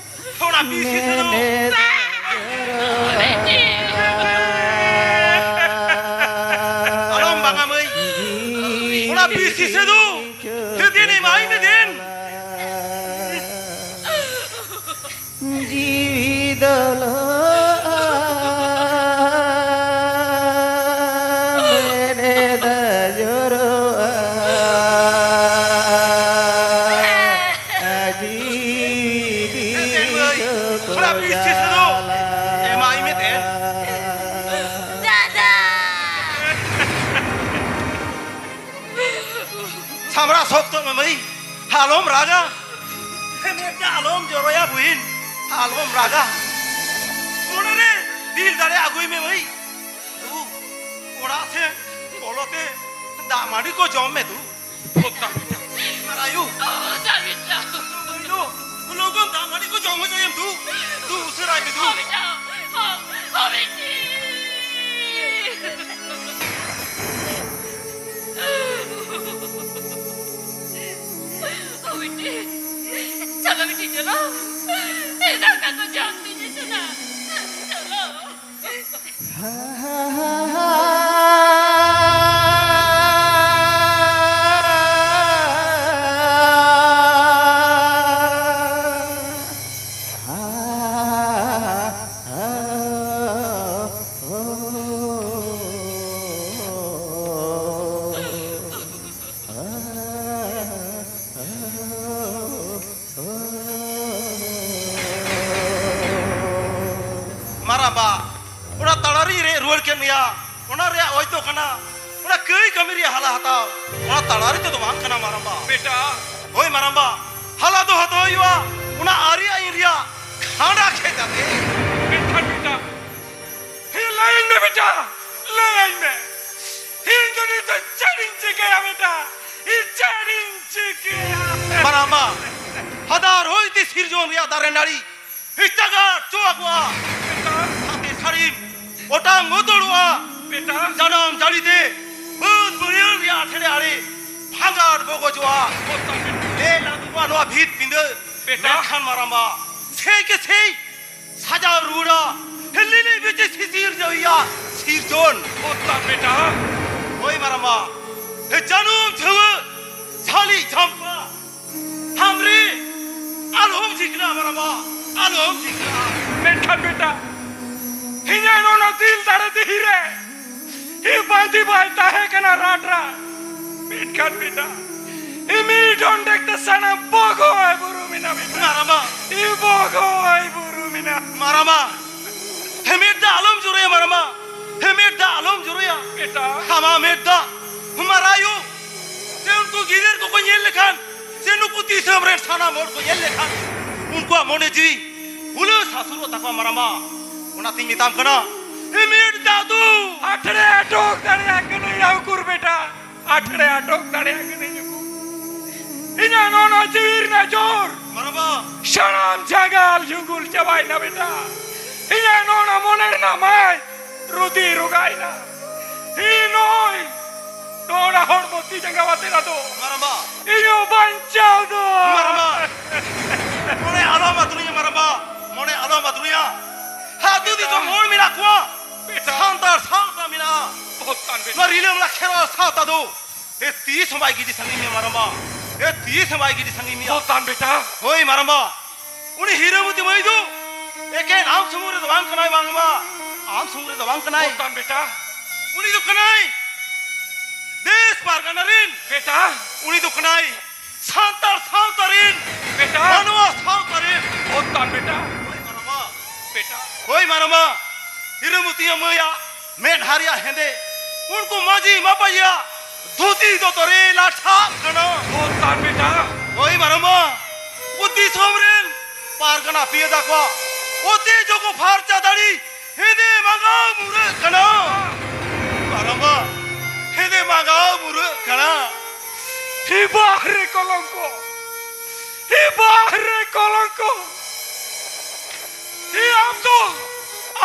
ᱛᱷᱚᱲᱟ ᱵᱤᱥᱤ ᱥᱮ ᱫᱚ᱾ ᱢᱮᱱᱮᱫ ᱡᱚᱨᱚᱜᱼᱟ᱾ ᱟᱞᱚᱢ ᱵᱟᱝᱟ ᱢᱟᱹᱭ, ᱛᱷᱚᱲᱟ ᱵᱤᱥᱤ ᱥᱮ ᱫᱚ᱾ ᱫᱮᱱ ᱮᱢᱟᱭ ᱢᱮ ᱫᱮᱱ᱾ ᱡᱤᱣᱤ ᱫᱚ ᱞᱚᱜᱼᱟ, ᱢᱮᱱᱮᱫᱟ ᱡᱚᱨᱚᱜᱼᱟ, ᱡᱤᱣᱤ ᱫᱚ ᱛᱷᱚᱲᱟ ᱵᱤᱥᱤ ᱥᱮ ᱫᱚ᱾ ᱮᱢᱟᱭ ᱢᱮ ᱫᱮᱱ᱾ ᱫᱟᱫᱟ! ᱥᱟᱢᱵᱲᱟ ᱥᱚᱠᱛᱚ ᱢᱮ ᱢᱟᱹᱭ, ᱟᱞᱚᱢ ᱨᱟᱜᱟ᱾ ᱢᱮᱫ ᱫᱟᱜ ᱟᱞᱚᱢ ᱡᱚᱨᱚᱭᱟ ᱵᱩᱦᱤᱱ, ᱟᱞᱚᱢ ᱨᱟᱜᱟ᱾ ᱢᱚᱱᱮ ᱨᱮ ᱫᱤᱞ ᱫᱟᱲᱮ ᱟᱹᱜᱩᱭ ᱢᱮ ᱢᱟᱹᱭ᱾ ᱫᱩ, ᱚᱲᱟᱜ ᱥᱮ ᱵᱚᱞᱚ ᱛᱮ ᱫᱟᱜ ᱢᱟᱹᱰᱤ ᱠᱚ ᱡᱚᱢ ᱢᱮ ᱫᱩ᱾ ᱟᱨ ᱟᱭᱩ, ᱞᱚᱜᱚᱱ ᱫᱟᱜ ᱢᱟᱹᱰᱤ ᱠᱚ ᱡᱚᱢ ᱦᱚᱪᱚᱭᱮᱢ ᱫᱩ᱾ ᱫᱩ, ᱩᱥᱟᱹᱨᱟᱭ ᱢᱮ ᱫᱩ᱾ ᱚ, ᱵᱤᱴᱤ, ᱪᱚᱞᱚ ᱵᱤᱴᱤ, ᱪᱚᱞᱚ᱾ ᱫᱟᱠᱟ ᱠᱚ ᱡᱚᱢ ᱛᱤᱧ ᱤᱥᱤᱱᱟ᱾ ᱪᱚᱞᱚ᱾ ᱢᱟᱨᱟᱢᱵᱟ, ᱚᱱᱟ ᱛᱟᱲᱟᱨᱤᱧ ᱨᱮᱡ ᱨᱩᱣᱟᱹᱲ ᱠᱮᱫ ᱢᱮᱭᱟ, ᱚᱱᱟ ᱨᱮᱭᱟᱜ ᱚᱡᱽ ᱫᱚ ᱠᱟᱱᱟ ᱚᱱᱟ ᱠᱟᱹᱭ ᱠᱟᱹᱢᱤ ᱨᱮᱭᱟᱜ ᱦᱟᱞᱟ ᱦᱟᱛᱟᱣ᱾ ᱚᱱᱟ ᱛᱟᱲᱟᱨᱤ ᱛᱮᱫᱚ ᱵᱟᱝ ᱠᱟᱱᱟ ᱢᱟᱨᱟᱢᱵᱟ᱾ ᱵᱮᱴᱟ᱾ ᱦᱳᱭ ᱢᱟᱨᱟᱢᱵᱟ, ᱦᱟᱞᱟ ᱫᱚ ᱦᱟᱛᱟᱣ ᱦᱩᱭᱩᱜᱼᱟ ᱚᱱᱟ ᱟᱹᱨᱤ ᱟᱹᱭᱤᱱ ᱨᱮᱭᱟᱜ ᱠᱷᱟᱸᱰᱟ ᱠᱷᱮᱛ ᱟᱛᱮ᱾ ᱢᱮᱱᱠᱷᱟᱱ ᱵᱮᱴᱟ, ᱦᱮᱸ, ᱞᱟᱹᱭᱟᱹᱧ ᱢᱮ ᱵᱮᱴᱟ, ᱞᱟᱹᱭᱟᱹᱧ ᱢᱮ᱾ ᱤᱧ ᱫᱚ ᱱᱤᱛᱚᱜ ᱪᱮᱫ ᱤᱧ ᱪᱤᱠᱟᱹᱭᱟ ᱵᱮᱴᱟ? ᱤᱧ ᱪᱮᱫ ᱤᱧ ᱪᱤᱠᱟᱹᱭᱟ? ᱢᱟᱨᱟᱢᱵᱟ, ᱦᱟᱫᱟᱨ ᱦᱩᱭ ᱛᱮ ᱥᱤᱨᱡᱚᱱ ᱨᱮᱭᱟᱜ ᱫᱟᱨᱮ ᱱᱟᱹᱲᱤ ᱪᱟᱜᱟᱲ ᱪᱚ ᱟᱠᱚᱣᱟ᱾ ᱵᱮᱴᱟ᱾ ᱥᱟᱛᱮ ᱥᱟᱹᱲᱤᱢ ᱚᱴᱟᱝ ᱩᱛᱟᱹᱨᱚᱜᱼᱟ᱾ ᱵᱮᱴᱟ᱾ ᱡᱟᱱᱟᱢ ᱡᱟᱹᱲᱤ ᱛᱮ ᱵᱟᱹᱫᱽ ᱵᱟᱹᱭᱦᱟᱹᱲ ᱨᱮᱭᱟᱜ ᱟᱴᱷᱮᱲᱮ ᱟᱲᱮ ᱵᱷᱟᱸᱜᱟᱲ ᱵᱚᱜᱚᱡᱚᱜᱼᱟ᱾ ᱵᱮᱴᱟ᱾ ᱞᱮ ᱞᱟᱹᱫᱩᱜᱼᱟ ᱱᱚᱣᱟ ᱵᱷᱤᱛ ᱯᱤᱸᱰᱟᱹ᱾ ᱵᱮᱴᱟ᱾ ᱢᱮᱱᱠᱷᱟᱱ ᱢᱟᱨᱟᱢᱵᱟ, ᱥᱮᱭ ᱠᱮ ᱥᱮᱭ ᱥᱟᱡᱟᱣ ᱨᱩᱣᱟᱹᱲᱟ᱾ ᱦᱮ ᱞᱤᱞᱤ ᱵᱤᱪᱤ ᱥᱤᱥᱤᱨ ᱡᱟᱹᱣᱤᱭᱟ ᱥᱤᱨᱡᱚᱱ᱾ ᱵᱮᱴᱟ᱾ ᱦᱳᱭ ᱢᱟᱨᱟᱢᱵᱟ, ᱦᱮ ᱡᱟᱹᱱᱩᱢ ᱡᱷᱟᱹᱣᱟᱹ ᱡᱷᱟᱹᱞᱤ ᱡᱷᱟᱢᱯᱟ ᱦᱟᱢᱨᱮ ᱟᱞᱚᱢ ᱡᱷᱤᱠᱱᱟ ᱢᱟᱨᱟᱢᱵᱟ, ᱟᱞᱚᱢ ᱡᱷᱤᱠᱱᱟ᱾ ᱢᱮᱱᱠᱷᱟᱱ ᱵᱮᱴᱟ, ᱤᱧᱟᱹᱜ ᱱᱚᱣᱟ ᱫᱤᱞ ᱫᱟᱲᱮ ᱫᱤᱦᱤ ᱨᱮ ᱤᱧ ᱵᱟᱸᱫᱤ ᱵᱟᱭ ᱛᱟᱦᱮᱸ ᱠᱟᱱᱟ ᱨᱟᱴ ᱨᱟᱴ᱾ ᱢᱮᱱᱠᱷᱟᱱ ᱵᱮᱴᱟ, ᱤᱧ ᱢᱤᱫ ᱰᱚᱸᱰᱮᱠ ᱛᱮ ᱥᱟᱱᱟᱢ ᱵᱚᱜᱚᱭ ᱵᱩᱨᱩᱢ ᱮᱱᱟ ᱵᱮᱴᱟ᱾ ᱢᱟᱨᱟᱢᱵᱟ᱾ ᱤᱧ ᱵᱚᱜᱚᱭ ᱵᱩᱨᱩᱢ ᱮᱱᱟ᱾ ᱢᱟᱨᱟᱢᱵᱟ, ᱦᱮ ᱢᱮᱫ ᱫᱟᱜ ᱟᱞᱚᱢ ᱡᱚᱨᱚᱭᱟ ᱢᱟᱨᱟᱢᱵᱟ, ᱦᱮ ᱢᱮᱫ ᱫᱟᱜ ᱟᱞᱚᱢ ᱡᱚᱨᱚᱭᱟ᱾ ᱵᱮᱴᱟ᱾ ᱟᱢᱟᱜ ᱢᱮᱫ ᱫᱟᱜ ᱢᱟᱨᱟᱭᱳ ᱥᱮ ᱩᱱᱠᱩ ᱜᱤᱫᱟᱹᱨ ᱠᱚᱠᱚ ᱧᱮᱞ ᱞᱮᱠᱷᱟᱱ, ᱥᱮ ᱱᱩᱠᱩ ᱫᱤᱥᱚᱢ ᱨᱮᱱ ᱥᱟᱱᱟᱢ ᱦᱚᱲ ᱠᱚ ᱧᱮᱞ ᱞᱮᱠᱷᱟᱱ, ᱩᱱᱠᱩᱣᱟᱜ ᱢᱚᱱᱮ ᱡᱤᱣᱤ ᱦᱩᱞᱟᱹᱥ ᱦᱟᱹᱥᱩᱨᱚᱜ ᱛᱟᱠᱚᱣᱟ ᱢᱟᱨᱟᱢᱵᱟ᱾ ᱚᱱᱟᱛᱤᱧ ᱢᱮᱛᱟᱢ ᱠᱟᱱᱟ, ᱦᱮ ᱢᱮᱫ ᱫᱟᱜ ᱫᱩ᱾ ᱟᱴᱷᱲᱮ ᱟᱴᱚᱠ ᱫᱟᱲᱮᱭᱟᱜ ᱠᱟᱹᱱᱟᱹᱧ ᱩᱠᱩᱨ ᱵᱮᱴᱟ, ᱟᱴᱷᱲᱮ ᱟᱴᱚᱠ ᱫᱟᱲᱮᱭᱟᱜ ᱠᱟᱹᱱᱟᱹᱧ ᱩᱠᱩᱨ᱾ ᱤᱧᱟᱹᱜ ᱱᱚᱣᱟ ᱡᱤᱣᱤ ᱨᱮᱱᱟᱜ ᱡᱳᱨ ᱢᱟᱨᱟᱢᱵᱟ᱾ ᱥᱟᱱᱟᱢ ᱡᱟᱸᱜᱟᱞ ᱡᱷᱩᱜᱩᱞ ᱪᱟᱵᱟᱭᱮᱱᱟ ᱵᱮᱴᱟ᱾ ᱤᱧᱟᱹᱜ ᱱᱚᱣᱟ ᱢᱚᱱᱮ ᱨᱮᱱᱟᱜ ᱢᱟᱭ ᱨᱩᱫᱤ ᱨᱚᱜᱟᱭᱮᱱᱟ᱾ ᱤᱧ ᱱᱚᱜᱼᱚᱭ ᱱᱚᱣᱟ ᱦᱚᱲᱢᱚ ᱛᱤ ᱡᱟᱸᱜᱟ ᱟᱛᱮ ᱟᱫᱚ ᱢᱟᱨᱟᱢᱵᱟ᱾ ᱤᱧ ᱦᱚᱸ ᱵᱟᱧᱪᱟᱣ ᱫᱚ᱾ ᱢᱟᱨᱟᱢᱵᱟ᱾ ᱢᱚᱱᱮ ᱟᱞᱚᱢ ᱟᱹᱛᱨᱩᱧᱟ ᱢᱟᱨᱟᱢᱵᱟ᱾ ᱢᱚᱱᱮ ᱟᱞᱚᱢ ᱟᱹᱛᱨᱩᱧᱟ᱾ ᱟᱹᱛᱩ ᱫᱤᱥᱚᱢ ᱦᱚᱲ ᱢᱮᱱᱟᱜ ᱠᱚᱣᱟ᱾ ᱵᱮᱴᱟ᱾ ᱥᱟᱱᱛᱟᱲ ᱥᱟᱶᱛᱟ ᱢᱮᱱᱟᱜᱼᱟ᱾ ᱵᱚᱦᱚᱛ ᱛᱟᱱ ᱵᱮᱴᱟ᱾ ᱱᱚᱣᱟ ᱨᱤᱞᱟᱹᱢᱟᱞᱟ ᱠᱷᱮᱨᱣᱟᱞ ᱥᱟᱶᱛᱟ ᱫᱚ ᱮ ᱛᱤᱥ ᱦᱚᱸ ᱵᱟᱭ ᱜᱤᱰᱤ ᱥᱟᱺᱜᱤᱧ ᱢᱮᱭᱟ ᱢᱟᱨᱟᱢᱵᱟ᱾ ᱮ ᱛᱤᱥ ᱦᱚᱸ ᱵᱟᱭ ᱜᱤᱰᱤ ᱥᱟᱺᱜᱤᱧ ᱢᱮᱭᱟ᱾ ᱵᱚᱦᱚᱛ ᱛᱟᱱ ᱵᱮᱴᱟ᱾ ᱦᱳᱭ ᱢᱟᱨᱟᱢᱵᱟ᱾ ᱩᱱᱤ ᱦᱤᱨᱟᱹᱢᱚᱛᱤ ᱢᱟᱹᱭ ᱫᱚ ᱮᱠᱮᱱ ᱟᱢ ᱥᱩᱢᱩᱝ ᱨᱮᱫᱚ ᱵᱟᱝ ᱠᱟᱱᱟᱭ ᱢᱟᱨᱟᱢᱵᱟ᱾ ᱟᱢ ᱥᱩᱢᱩᱝ ᱨᱮᱫᱚ ᱵᱟᱝ ᱠᱟᱱᱟᱭ᱾ ᱵᱚᱦᱚᱛ ᱛᱟᱱ ᱵᱮᱴᱟ᱾ ᱩᱱᱤ ᱫᱚ ᱠᱟᱱᱟᱭ ᱫᱮᱥ ᱯᱟᱨᱜᱟᱱᱟ ᱨᱮᱱ᱾ ᱵᱮᱴᱟ᱾ ᱩᱱᱤ ᱫᱚ ᱠᱟᱱᱟᱭ ᱥᱟᱱᱛᱟᱲ ᱥᱟᱶᱛᱟ ᱨᱮᱱ᱾ ᱵᱮᱴᱟ᱾ ᱢᱟᱱᱣᱟ ᱥᱟᱶᱛᱟ ᱨᱮᱱ᱾ ᱵᱚᱦᱚᱛ ᱛᱟᱱ ᱵᱮᱴᱟ᱾ ᱦᱳᱭ ᱢᱟᱨᱟᱢᱵᱟ᱾ ᱵᱮᱴᱟ᱾ ᱦᱳᱭ ᱢᱟᱨᱟᱢᱵᱟ᱾ ᱦᱤᱨᱟᱹᱢᱚᱛᱤᱭᱟᱹ ᱢᱟᱹᱭᱟᱜ ᱢᱮᱫᱦᱟ ᱨᱮᱭᱟᱜ ᱦᱮᱸᱫᱮ ᱩᱱᱠᱩ ᱢᱟᱹᱡᱷᱤ ᱢᱟᱯᱟᱡᱤᱭᱟᱜ ᱫᱷᱩᱛᱤ ᱫᱚᱛᱚ ᱨᱮ ᱞᱟᱴᱷᱟᱜ ᱠᱟᱱᱟ᱾ ᱵᱚᱦᱚᱛ ᱛᱟᱱ ᱵᱮᱴᱟ᱾ ᱦᱳᱭ ᱢᱟᱨᱟᱢᱵᱟ᱾ ᱩᱱᱠᱩ ᱫᱤᱥᱚᱢ ᱨᱮᱱ ᱯᱟᱨᱜᱟᱱᱟ ᱯᱤᱭᱟᱹᱫᱟ ᱠᱚᱣᱟᱜ ᱚᱛᱮ ᱡᱚᱜᱚ ᱯᱷᱟᱨᱪᱟ ᱫᱟᱲᱮ ᱦᱮᱸᱫᱮ ᱢᱟᱸᱜᱟᱣ ᱢᱩᱨᱟᱹᱜ ᱠᱟᱱᱟ᱾ ᱢᱟᱨᱟᱢᱵᱟ, ᱦᱮᱸᱫᱮ ᱢᱟᱸᱜᱟᱣ ᱢᱩᱨᱟᱹᱜ ᱠᱟᱱᱟ᱾ ᱦᱤ ᱵᱟᱦᱨᱮ ᱠᱚᱞᱚᱝᱠᱚ, ᱦᱤ ᱵᱟᱦᱨᱮ ᱠᱚᱞᱚᱝᱠᱚ᱾ ᱟᱢ ᱫᱚ,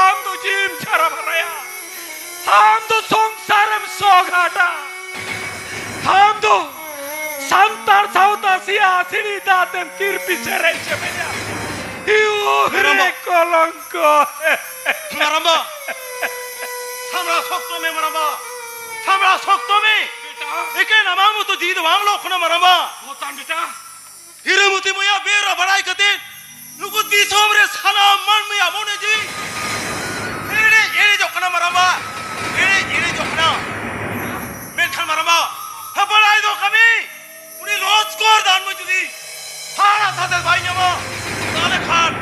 ᱟᱢ ᱫᱚ ᱡᱤᱣᱤᱢ ᱪᱷᱟᱨᱟ ᱵᱷᱟᱨᱟᱭᱟ, ᱟᱢ ᱫᱚ ᱥᱚᱝᱥᱟᱨᱮᱢ ᱥᱚᱜᱷᱟᱴᱟ, ᱟᱢ ᱫᱚ ᱥᱟᱱᱛᱟᱲ ᱥᱟᱶᱛᱟ ᱥᱮᱭᱟ ᱥᱤᱲᱤ ᱫᱟᱜ ᱛᱮᱢ ᱛᱤᱨᱯᱤ ᱥᱮᱨᱮᱧ ᱪᱮᱢᱮᱧᱟ᱾ ᱤᱭᱩ ᱨᱮ ᱢᱟᱨᱟᱝᱵᱟ᱾ ᱠᱚᱞᱚᱝᱠᱚ᱾ ᱢᱟᱨᱟᱝᱵᱟ, ᱥᱟᱢᱲᱟᱣ ᱥᱚᱠᱛᱚ ᱢᱮ ᱢᱟᱨᱟᱝᱵᱟ, ᱥᱟᱢᱲᱟᱣ ᱥᱚᱠᱛᱚ ᱢᱮ᱾ ᱵᱮᱴᱟ᱾ ᱮᱠᱮᱱ ᱟᱢᱟᱜ ᱢᱚᱛᱚ ᱡᱤᱣᱤ ᱫᱚ ᱵᱟᱝ ᱞᱚᱜ ᱠᱟᱱᱟ ᱢᱟᱨᱟᱝᱵᱟ᱾ ᱵᱚᱛᱟᱱ ᱵᱮᱴᱟ᱾ ᱦᱤᱨᱟᱹᱢᱚᱛᱤ ᱢᱚᱭᱟ ᱵᱮᱨᱟ ᱵᱟᱲᱟᱭ ᱠᱟᱛᱮ ᱱᱩᱠᱩ ᱫᱤᱥᱚᱢ ᱨᱮ ᱥᱟᱱᱟᱢ ᱢᱟᱹᱱᱢᱤᱭᱟᱜ ᱢᱚᱱᱮ ᱡᱤᱣᱤ ᱮᱲᱮᱡ ᱮᱲᱮᱡᱚᱜ ᱠᱟᱱᱟ ᱢᱟᱨᱟᱝᱵᱟ, ᱮᱲᱮᱡ ᱮᱲᱮᱡᱚᱜ ᱠᱟᱱᱟ᱾ ᱢᱮᱱᱠᱷᱟᱱ ᱢᱟᱨᱟᱝᱵᱟ, ᱦᱮᱸ, ᱵᱟᱲᱟᱭ ᱫᱚ ᱠᱟᱹᱢᱤ ᱩᱱᱤ ᱞᱚᱥᱠᱚᱨ ᱫᱟᱱᱢᱟᱹ ᱡᱩᱫᱤ ᱦᱟᱨᱟ ᱥᱟᱛᱮ ᱵᱟᱭ ᱧᱟᱢᱟ, ᱛᱟᱦᱞᱮ ᱠᱷᱟᱱ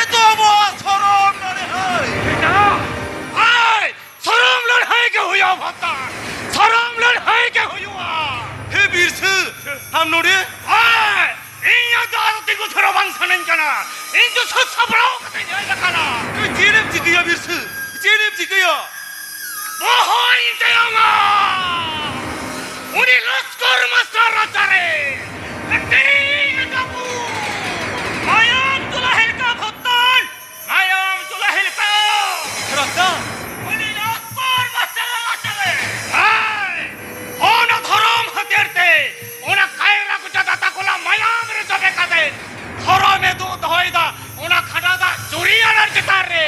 ᱮᱛᱚ ᱟᱵᱚᱣᱟᱜ ᱥᱚᱨᱚᱢ ᱞᱟᱹᱲᱦᱟᱹᱭ᱾ ᱦᱟᱭ! ᱥᱚᱨᱚᱢ ᱞᱟᱹᱲᱦᱟᱹᱭ ᱜᱮ ᱦᱩᱭᱩᱜᱼᱟ ᱵᱷᱟᱛᱟᱨ, ᱥᱚᱨᱚᱢ ᱞᱟᱹᱲᱦᱟᱹᱭ ᱜᱮ ᱦᱩᱭᱩᱜᱼᱟ᱾ ᱦᱮ ᱵᱤᱨᱥᱟᱹ, ᱟᱢ ᱱᱚᱰᱮ? ᱦᱮᱸ, ᱤᱧ ᱫᱚ ᱟᱫᱚ ᱛᱤᱸᱜᱩ ᱛᱷᱤᱨ ᱵᱟᱝ ᱥᱟᱱᱟᱧ ᱠᱟᱱᱟ᱾ ᱤᱧ ᱫᱚ ᱥᱟᱹᱛ ᱥᱟᱯᱲᱟᱣ ᱠᱟᱛᱮᱧ ᱦᱮᱡ ᱟᱠᱟᱱᱟ᱾ ᱪᱮᱫ ᱮᱢ ᱪᱤᱠᱟᱹᱭᱟ ᱵᱤᱨᱥᱟᱹ? ᱪᱮᱫ ᱮᱢ ᱪᱤᱠᱟᱹᱭᱟ? ᱵᱚᱦᱚᱜ ᱤᱧ ᱛᱮᱭᱚᱝᱟ᱾ ᱩᱱᱤ ᱞᱚᱥᱠᱚᱨ ᱢᱟᱥᱴᱟᱨ ᱨᱟᱪᱟᱨᱮ ᱛᱮᱦᱮᱧ ᱟᱵᱚ ᱢᱟᱭᱟᱢ ᱛᱩᱞᱟ ᱦᱮᱞᱠᱟ ᱵᱷᱚᱛᱛᱟᱱ ᱢᱟᱭᱟᱢ ᱪᱩᱞᱟᱹ ᱦᱤᱞᱠᱟᱹᱣ᱾ ᱨᱟᱥᱛᱟ᱾ ᱩᱱᱤ ᱞᱚᱥᱠᱚᱨ ᱢᱟᱥᱴᱟᱨ ᱨᱟᱪᱟᱨᱮ᱾ ᱦᱮᱸ! ᱚᱱᱟ ᱫᱷᱚᱨᱚᱢ ᱦᱟᱹᱛᱭᱟᱹᱨ ᱛᱮ, ᱚᱱᱟ ᱠᱟᱭᱨᱟ ᱠᱚᱪᱟ ᱫᱟᱛᱟ ᱠᱚᱞᱟ ᱢᱟᱭᱟᱢ ᱨᱮ ᱡᱚᱵᱮ ᱠᱟᱛᱮ, ᱫᱷᱚᱨᱚᱢ ᱮ ᱫᱩᱜ ᱫᱚᱦᱚᱭᱮᱫᱟ, ᱚᱱᱟ ᱠᱷᱟᱸᱰᱟ ᱫᱟᱜ ᱪᱩᱨᱤ ᱟᱱᱟᱨ ᱪᱮᱛᱟᱱ ᱨᱮ᱾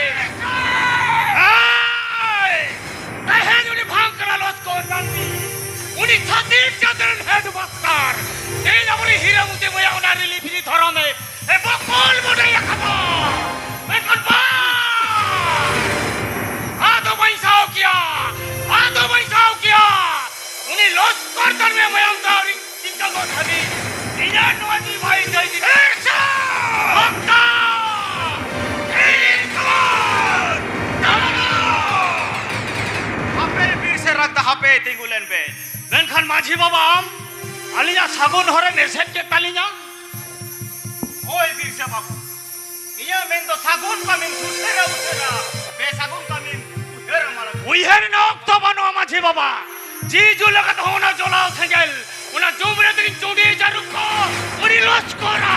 ᱦᱮᱸ! ᱛᱮᱦᱮᱧ ᱩᱱᱤ ᱵᱷᱟᱝ ᱠᱟᱱᱟ ᱞᱚᱥᱠᱚᱨ ᱱᱟᱱᱫᱤ, ᱩᱱᱤ ᱪᱷᱟᱹᱛᱤᱠ ᱡᱟᱹᱛ ᱨᱮᱱ ᱦᱮᱰ ᱢᱟᱥᱴᱟᱨ᱾ ᱛᱮᱦᱮᱧ ᱟᱵᱚᱨᱮᱱ ᱦᱤᱨᱟᱹ ᱢᱩᱛᱤ ᱵᱚᱭᱦᱟ ᱚᱱᱟ ᱨᱤᱞᱤ ᱵᱤᱞᱤ ᱫᱷᱚᱨᱚᱢ ᱮ ᱮ ᱵᱚᱠᱚᱞ ᱵᱚᱰᱮ ᱟᱠᱟᱫᱟ᱾ ᱢᱮᱱᱠᱷᱟᱱ ᱵᱟᱝ! ᱟᱫᱚ ᱵᱟᱹᱧ ᱥᱟᱦᱟᱣ ᱠᱮᱭᱟ, ᱟᱫᱚ ᱵᱟᱹᱧ ᱥᱟᱦᱟᱣ ᱠᱮᱭᱟ᱾ ᱩᱱᱤ ᱞᱚᱥᱠᱚᱨ ᱛᱟᱱᱢᱮ ᱢᱟᱭᱟᱢ ᱫᱚ ᱟᱹᱣᱨᱤ ᱪᱤᱱᱛᱟᱹ ᱜᱚᱫ ᱫᱷᱟᱹᱵᱤᱡ ᱤᱧᱟᱹᱜ ᱱᱚᱣᱟ ᱡᱤᱣᱤ ᱵᱟᱭ ᱤᱫᱤ ᱫᱟᱲᱮᱭᱟᱜᱼᱟ᱾ ᱵᱷᱚᱠᱛᱟ! ᱤᱧ ᱠᱷᱚᱱ! ᱦᱟᱯᱮ ᱵᱤᱨ ᱥᱮ ᱨᱟᱜᱽᱫᱟ, ᱦᱟᱯᱮ ᱛᱤᱸᱜᱩ ᱞᱮᱱ ᱯᱮ᱾ ᱢᱮᱱᱠᱷᱟᱱ ᱢᱟᱹᱡᱷᱤ ᱵᱟᱵᱟ, ᱟᱢ ᱟᱹᱞᱤᱧᱟᱜ ᱥᱟᱹᱜᱩᱱ ᱦᱚᱨᱮᱢ ᱮᱥᱮᱫ ᱠᱮᱫ ᱛᱟᱹᱞᱤᱧᱟ? ᱦᱳᱭ ᱵᱤᱨᱥᱟ ᱵᱟᱹᱵᱩ, ᱤᱧᱟᱹᱜ ᱢᱮᱱ ᱫᱚ ᱥᱟᱹᱜᱩᱱ ᱠᱟᱹᱢᱤᱢ ᱥᱩᱥᱟᱹᱨᱟ ᱩᱥᱟᱹᱨᱟ, ᱵᱮᱥᱟᱹᱜᱩᱱ ᱠᱟᱹᱢᱤᱢ ᱩᱭᱦᱟᱹᱨᱟ ᱢᱟᱲᱟᱝ᱾ ᱩᱭᱦᱟᱹᱨ ᱨᱮᱱᱟᱜ ᱚᱠᱛᱚ ᱵᱟᱹᱱᱩᱜᱼᱟ ᱢᱟᱹᱡᱷᱤ ᱵᱟᱵᱟ᱾ ᱡᱤᱣᱤ ᱡᱩᱞ ᱟᱠᱟᱫ ᱦᱚᱸ ᱚᱱᱟ ᱡᱚᱞᱟᱣ ᱥᱮᱸᱜᱮᱞ, ᱚᱱᱟ ᱡᱩᱢ ᱨᱮ ᱛᱤᱠᱤᱱ ᱪᱩᱸᱰᱤ ᱡᱟᱹᱨᱩᱵ ᱠᱚ ᱩᱱᱤ ᱞᱚᱥᱠᱚᱨᱟ᱾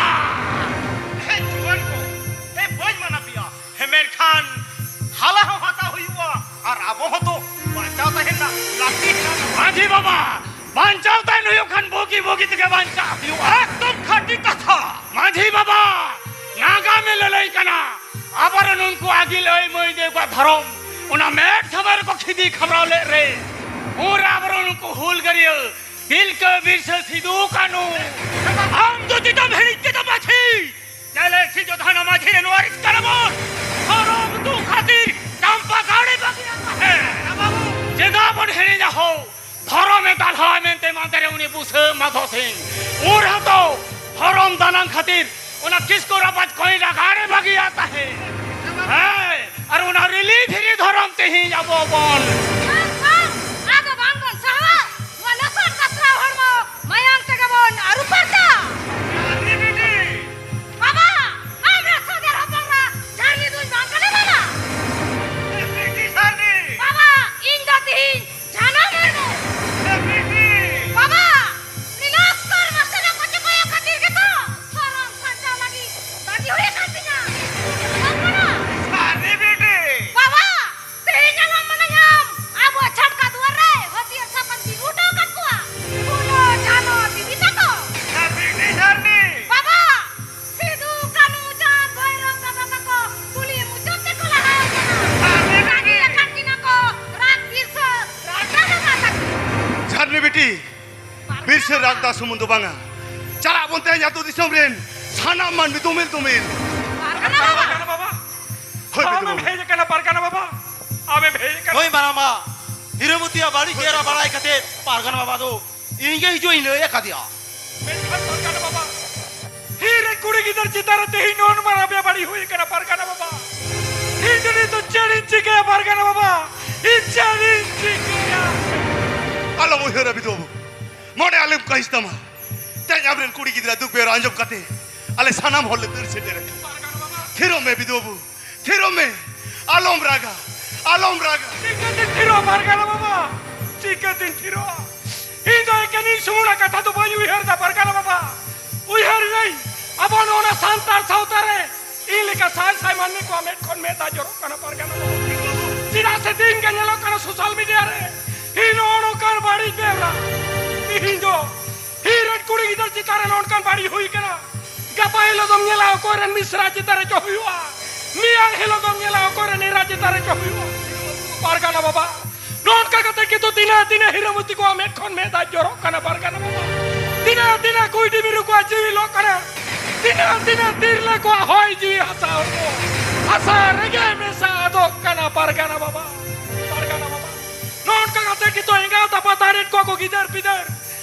ᱦᱮ ᱡᱩᱣᱟᱹᱱ ᱠᱚ, ᱦᱮ ᱵᱟᱹᱧ ᱢᱟᱱᱟ ᱯᱮᱭᱟ, ᱦᱮ ᱵᱟᱧᱪᱟᱣ ᱦᱩᱭᱩᱜᱼᱟ᱾ ᱮᱠᱫᱚᱢ ᱠᱷᱟᱹᱴᱤ ᱠᱟᱛᱷᱟ᱾ ᱢᱟᱹᱡᱷᱤ ᱵᱟᱵᱟ, ᱱᱟᱜᱟᱢᱮ ᱞᱟᱹᱞᱟᱹᱭ ᱠᱟᱱᱟ, ᱟᱵᱚᱨᱮᱱ ᱩᱱᱠᱩ ᱟᱹᱜᱤᱞ ᱟᱹᱭ ᱢᱟᱹᱭ ᱫᱮᱣ ᱠᱚᱣᱟᱜ ᱫᱷᱚᱨᱚᱢ ᱚᱱᱟ ᱢᱮᱫ ᱥᱟᱢᱟᱝ ᱨᱮᱠᱚ ᱠᱷᱤᱫᱤ ᱠᱷᱟᱢᱲᱟᱣ ᱞᱮᱫ ᱨᱮ, ᱩᱱᱨᱮ ᱟᱵᱚᱨᱮᱱ ᱩᱱᱠᱩ ᱦᱩᱞᱜᱟᱹᱨᱤᱭᱟᱹ ᱛᱤᱞᱠᱟᱹ ᱵᱤᱨᱥᱟᱹ ᱥᱤᱫᱩ ᱠᱟᱹᱱᱩ, ᱟᱢ ᱫᱚ ᱪᱮᱫᱟᱢ ᱦᱤᱲᱤᱧ ᱠᱮᱫᱟ ᱢᱟᱹᱡᱷᱤ? ᱧᱮᱞᱮ ᱥᱤᱧ ᱡᱚᱫᱷᱟᱱᱟ ᱢᱟᱹᱡᱷᱤ ᱨᱮᱱ ᱣᱟᱨᱤᱥ ᱠᱟᱱᱟ ᱵᱚᱱ᱾ ᱫᱷᱚᱨᱚᱢ ᱫᱩᱠ ᱠᱷᱟᱹᱛᱤᱨ ᱪᱟᱢᱯᱟ ᱜᱟᱲᱮ ᱵᱟᱹᱜᱤᱭᱟᱫ ᱛᱟᱦᱮᱸ᱾ ᱪᱮᱫᱟᱜ ᱵᱚᱱ ᱦᱤᱲᱤᱧᱟ ᱦᱳ? ᱫᱷᱚᱨᱚᱢᱮ ᱫᱟᱞᱦᱟᱣ ᱢᱮᱱᱛᱮ ᱢᱟᱫᱷᱮᱨᱮ ᱩᱱᱤ ᱵᱩᱥᱟᱹᱜ ᱢᱟᱫᱷᱚ ᱥᱤᱝ᱾ ᱩᱱ ᱨᱮᱦᱚᱸ ᱛᱚ ᱫᱷᱚᱨᱚᱢ ᱫᱟᱱᱟᱝ ᱠᱷᱟᱹᱛᱤᱨ ᱚᱱᱟ ᱠᱤᱥᱠᱩ ᱨᱟᱯᱟᱡᱽ ᱠᱚᱭᱞᱟ ᱜᱟᱲᱮ ᱵᱟᱹᱜᱤᱭᱟᱫ ᱛᱟᱦᱮᱸ᱾ ᱦᱮᱸ, ᱟᱨ ᱚᱱᱟ ᱨᱤᱞᱤ ᱫᱷᱤᱨᱤ ᱫᱷᱚᱨᱚᱢ ᱛᱮᱦᱮᱧ ᱟᱵᱚ ᱵᱚᱱ ᱵᱟᱝ, ᱵᱟᱝ, ᱟᱫᱚ ᱵᱟᱝ ᱵᱚᱱ ᱥᱟᱦᱟᱣᱟ᱾ ᱱᱚᱣᱟ ᱞᱚᱥᱚᱫ ᱠᱟᱛᱨᱟᱣ ᱦᱚᱲᱢᱚ ᱢᱟᱭᱟᱝ ᱛᱮᱜᱮ ᱵᱚᱱ ᱟᱹᱨᱩ ᱯᱷᱟᱨᱪᱟ᱾ ᱥᱟᱹᱨᱤ ᱵᱤᱴᱤ᱾ ᱵᱟᱵᱟ, ᱟᱢ ᱨᱮ ᱥᱚᱫᱮᱨ ᱦᱚᱯᱚᱱ ᱨᱟ ᱡᱷᱟᱹᱨᱱᱤ ᱫᱩᱧ ᱵᱟᱝ ᱠᱟᱱᱟ ᱵᱟᱵᱟ᱾ ᱵᱤᱴᱤ ᱥᱟᱹᱨᱤ᱾ ᱵᱟᱵᱟ, ᱤᱧ ᱫᱚ ᱛᱤᱦᱤᱧ ᱡᱟᱱᱟᱢ ᱦᱚᱲᱢᱚ᱾ ᱵᱤᱴᱤ᱾ ᱵᱟᱵᱟ, ᱱᱤᱞᱚᱥᱠᱚᱨ ᱢᱟᱥᱴᱟᱨ ᱠᱚ ᱪᱚᱠᱚᱭᱚᱜ ᱠᱷᱟᱹᱛᱤᱨ ᱜᱮᱛᱚ ᱥᱚᱨᱚᱢ ᱥᱟᱧᱪᱟᱣ ᱞᱟᱹᱜᱤᱫ ᱵᱟᱹᱜᱤ ᱦᱩᱭ ᱟᱠᱟᱱ ᱛᱤᱧᱟ᱾ ᱥᱟᱹᱨᱤ ᱵᱤᱴᱤ᱾ ᱵᱟᱵᱟ, ᱛᱮᱦᱮᱧ ᱟᱞᱚᱢ ᱢᱟᱱᱟᱧᱟᱢ᱾ ᱟᱵᱚ ᱪᱷᱟᱴᱠᱟ ᱫᱩᱣᱟᱹᱨ ᱨᱮ ᱦᱟᱹᱛᱭᱟᱹᱨ ᱥᱟᱯᱟᱱ ᱛᱤᱸᱜᱩ ᱦᱚᱴᱚ ᱟᱠᱟᱫ ᱠᱚᱣᱟ᱾ ᱯᱷᱩᱞᱳ, ᱡᱷᱟᱱᱳ, ᱵᱤᱫᱤ ᱛᱟᱠᱚ᱾ ᱡᱷᱟᱨᱱᱤ, ᱡᱷᱟᱨᱱᱤ᱾ ᱵᱟᱵᱟ, ᱥᱤᱫᱩ, ᱠᱟᱹᱱᱩ, ᱪᱟᱸᱫᱽ, ᱵᱷᱳᱭᱨᱳᱵ ᱫᱟᱫᱟ ᱛᱟᱠᱚ ᱠᱩᱞᱦᱤ ᱢᱩᱪᱟᱹᱫ ᱛᱮᱠᱚ ᱞᱟᱦᱟ ᱟᱠᱟᱱᱟ᱾ ᱡᱷᱟᱨᱱᱤ, ᱨᱟᱹᱜᱤ ᱡᱷᱟᱨᱱᱤ᱾ ᱟᱠᱟᱱ ᱠᱤᱱᱟ ᱠᱚ ᱨᱟᱜᱽ ᱵᱤᱨᱥᱟᱹ ᱨᱟᱜᱽ ᱫᱟᱫᱟ ᱛᱟᱠᱚ᱾ ᱡᱷᱟᱨᱱᱤ ᱵᱤᱴᱤ, ᱵᱤᱨᱥᱟᱹ ᱨᱟᱜᱽ ᱫᱟ ᱥᱩᱢᱩᱝ ᱫᱚ ᱵᱟᱝᱟ, ᱪᱟᱞᱟᱜ ᱵᱚᱱ ᱛᱮᱦᱮᱧ ᱟᱹᱛᱩ ᱫᱤᱥᱚᱢ ᱨᱮᱱ ᱥᱟᱱᱟᱢ ᱢᱟᱹᱱᱢᱤ ᱫᱩᱢᱤᱞ ᱫᱩᱢᱤᱞ᱾ ᱯᱟᱨᱜᱟᱱᱟ ᱵᱟᱵᱟ᱾ ᱯᱟᱨᱜᱟᱱᱟ ᱵᱟᱵᱟ᱾ ᱦᱳᱭ, ᱟᱢᱮᱢ ᱵᱤᱫᱩ ᱵᱟᱹᱵᱩ᱾ ᱦᱮᱡ ᱟᱠᱟᱱᱟ ᱯᱟᱨᱜᱟᱱᱟ ᱵᱟᱵᱟ, ᱟᱢᱮᱢ ᱦᱮᱡ ᱟᱠᱟᱱᱟ᱾ ᱦᱳᱭ, ᱢᱟᱨᱟᱝ ᱵᱟ, ᱦᱤᱨᱟᱹᱢᱚᱛᱤᱭᱟᱜ ᱵᱟᱹᱲᱤᱡ ᱦᱳᱭ, ᱮᱨᱟ ᱵᱤᱫᱩ ᱵᱟᱵᱩ᱾ ᱵᱟᱲᱟᱭ ᱠᱟᱛᱮ ᱯᱟᱨᱜᱟᱱᱟ ᱵᱟᱵᱟ ᱫᱚ ᱤᱧ ᱜᱮ ᱦᱤᱡᱩᱜ ᱤᱧ ᱞᱟᱹᱭ ᱟᱠᱟᱫᱮᱭᱟ᱾ ᱢᱮᱱᱠᱷᱟᱱ ᱯᱟᱨᱜᱟᱱᱟ ᱵᱟᱵᱟ, ᱤᱧ ᱨᱮᱱ ᱠᱩᱲᱤ ᱜᱤᱫᱟᱹᱨ ᱪᱮᱛᱟᱱ ᱨᱮ ᱛᱮᱦᱮᱧ ᱱᱚᱣᱟ ᱢᱟᱨᱟᱝ ᱵᱮᱵᱟᱹᱲᱤᱡ ᱦᱩᱭ ᱟᱠᱟᱱᱟ ᱯᱟᱨᱜᱟᱱᱟ ᱵᱟᱵᱟ᱾ ᱤᱧ ᱫᱚ ᱱᱤᱛ ᱫᱚ ᱪᱮᱫ ᱤᱧ ᱪᱤᱠᱟᱹᱭᱟ ᱯᱟᱨᱜᱟᱱᱟ ᱵᱟᱵᱟ? ᱤᱧ ᱪᱮᱫ ᱤᱧ ᱪᱤᱠᱟᱹᱭᱟ? ᱟᱞᱚᱢ ᱩᱭᱦᱟᱹᱨᱟ ᱵᱤᱫᱩ ᱵᱟᱹᱵᱩ, ᱢᱚᱱᱮ ᱟᱞᱚᱢ ᱠᱟᱹᱦᱤᱥ ᱛᱟᱢᱟ᱾ ᱛᱮᱦᱮᱧ ᱟᱢᱨᱮᱱ ᱠᱩᱲᱤ ᱜᱤᱫᱽᱨᱟᱹ ᱫᱩᱠ ᱵᱮᱣᱨᱟ ᱟᱸᱡᱚᱢ ᱠᱟᱛᱮ ᱟᱞᱮ ᱥᱟᱱᱟᱢ ᱦᱚᱲ ᱞᱮ ᱫᱟᱹᱲ ᱥᱮᱴᱮᱨ ᱟᱠᱟᱱᱟ᱾ ᱯᱟᱨᱜᱟᱱᱟ ᱵᱟᱵᱟ᱾ ᱛᱷᱤᱨᱚᱜ ᱢᱮ ᱵᱤᱫᱩ ᱵᱟᱹᱵᱩ, ᱛᱷᱤᱨᱚᱜ ᱢᱮ, ᱟᱞᱚᱢ ᱨᱟᱜᱟ, ᱟᱞᱚᱢ ᱨᱟᱜᱟ᱾ ᱪᱤᱠᱟᱹᱛᱮ ᱛᱷᱤᱨᱚᱜᱼᱟ ᱯᱟᱨᱜᱟᱱᱟ ᱵᱟᱵᱟ? ᱪᱤᱠᱟᱹᱛᱮᱧ ᱛᱷᱤᱨᱚᱜᱼᱟ? ᱤᱧ ᱫᱚ ᱮᱠᱮᱱ ᱤᱧ ᱥᱩᱢᱩᱝᱟᱜ ᱠᱟᱛᱷᱟ ᱫᱚ ᱵᱟᱹᱧ ᱩᱭᱦᱟᱹᱨ ᱮᱫᱟ ᱯᱟᱨᱜᱟᱱᱟ ᱵᱟᱵᱟ᱾ ᱩᱭᱦᱟᱹᱨ ᱤᱫᱟᱹᱧ ᱟᱵᱚ ᱱᱚᱣᱟ ᱥᱟᱱᱛᱟᱲ ᱥᱟᱶᱛᱟ ᱨᱮ ᱤᱧ ᱞᱮᱠᱟ ᱥᱟᱭ ᱥᱟᱭ ᱢᱟᱹᱱᱢᱤ ᱠᱚᱣᱟᱜ ᱢᱮᱫ ᱠᱷᱚᱱ ᱢᱮᱫ ᱫᱟᱜ ᱡᱚᱨᱚᱜ ᱠᱟᱱᱟ ᱯᱟᱨᱜᱟᱱᱟ ᱵᱟᱵᱟ᱾ ᱪᱮᱫᱟᱜ ᱥᱮ ᱫᱤᱱ ᱜᱮ ᱧᱮᱞᱚᱜ ᱠᱟᱱᱟ ᱥᱳᱥᱟᱞ ᱢᱤᱰᱤᱭᱟ ᱨᱮ ᱤᱧ ᱱᱚᱜᱼᱚ ᱱᱚᱝᱠᱟᱱ ᱵᱟᱹᱲᱤᱡ ᱵᱮᱣᱨᱟ᱾ ᱛᱤᱦᱤᱧ ᱫᱚ ᱤᱧ ᱨᱮᱱ ᱠᱩᱲᱤ ᱜᱤᱫᱟᱹᱨ ᱪᱮᱛᱟᱱ ᱨᱮ ᱱᱚᱝᱠᱟᱱ ᱵᱟᱹᱲᱤᱡ ᱦᱩᱭ ᱠᱟᱱᱟ᱾ ᱜᱟᱯᱟ ᱦᱤᱞᱳᱜ ᱫᱚᱢ ᱧᱮᱞᱟ ᱚᱠᱚᱭ ᱨᱮᱱ ᱢᱤᱥᱨᱟ ᱪᱮᱛᱟᱱ ᱨᱮ ᱪᱚ ᱦᱩᱭᱩᱜᱼᱟ, ᱢᱮᱭᱟᱝ ᱦᱤᱞᱳᱜ ᱫᱚᱢ ᱧᱮᱞᱟ ᱚᱠᱚᱭ ᱨᱮᱱ ᱮᱨᱟ ᱪᱮᱛᱟᱱ ᱨᱮ ᱪᱚ ᱦᱩᱭᱩᱜᱼᱟ᱾ ᱯᱟᱨᱜᱟᱱᱟ ᱵᱟᱵᱟ, ᱱᱚᱝᱠᱟ ᱠᱟᱛᱮ ᱠᱤᱱᱛᱩ ᱛᱤᱱᱟᱹᱜ ᱛᱤᱱᱟᱹᱜ ᱦᱤᱨᱟᱹᱢᱚᱛᱤ ᱠᱚᱣᱟᱜ ᱢᱮᱫ ᱠᱷᱚᱱ ᱢᱮᱫ ᱫᱟᱜ ᱡᱚᱨᱚᱜ ᱠᱟᱱᱟ ᱯᱟᱨᱜᱟᱱᱟ ᱵᱟᱵᱟ᱾ ᱛᱤᱱᱟᱹᱜ ᱛᱤᱱᱟᱹᱜ ᱠᱩᱭᱰᱤ ᱢᱤᱨᱩ ᱠᱚᱣᱟᱜ ᱡᱤᱣᱤ ᱞᱚᱜ ᱠᱟᱱᱟ᱾ ᱛᱤᱱᱟᱹᱜ ᱛᱤᱱᱟᱹᱜ ᱛᱤᱨᱞᱟᱹ ᱠᱚᱣᱟᱜ ᱦᱚᱭ ᱡᱤᱣᱤ ᱦᱟᱥᱟ ᱦᱚᱲᱢᱚ ᱦᱟᱥᱟ ᱨᱮᱜᱮ ᱢᱮᱥᱟ ᱟᱫᱚᱜ ᱠᱟᱱᱟ ᱯᱟᱨᱜᱟᱱᱟ ᱵᱟᱵᱟ᱾ ᱯᱟᱨᱜᱟᱱᱟ ᱵᱟᱵᱟ, ᱱᱚᱝᱠᱟ ᱠᱟᱛᱮ ᱠᱤᱱᱛᱩ ᱮᱸᱜᱟᱛ ᱟᱯᱟᱛ ᱟᱨᱮᱫ ᱠᱚᱣᱟ ᱠᱚ ᱜᱤᱫᱟᱹᱨ ᱯᱤᱫᱟᱹᱨ᱾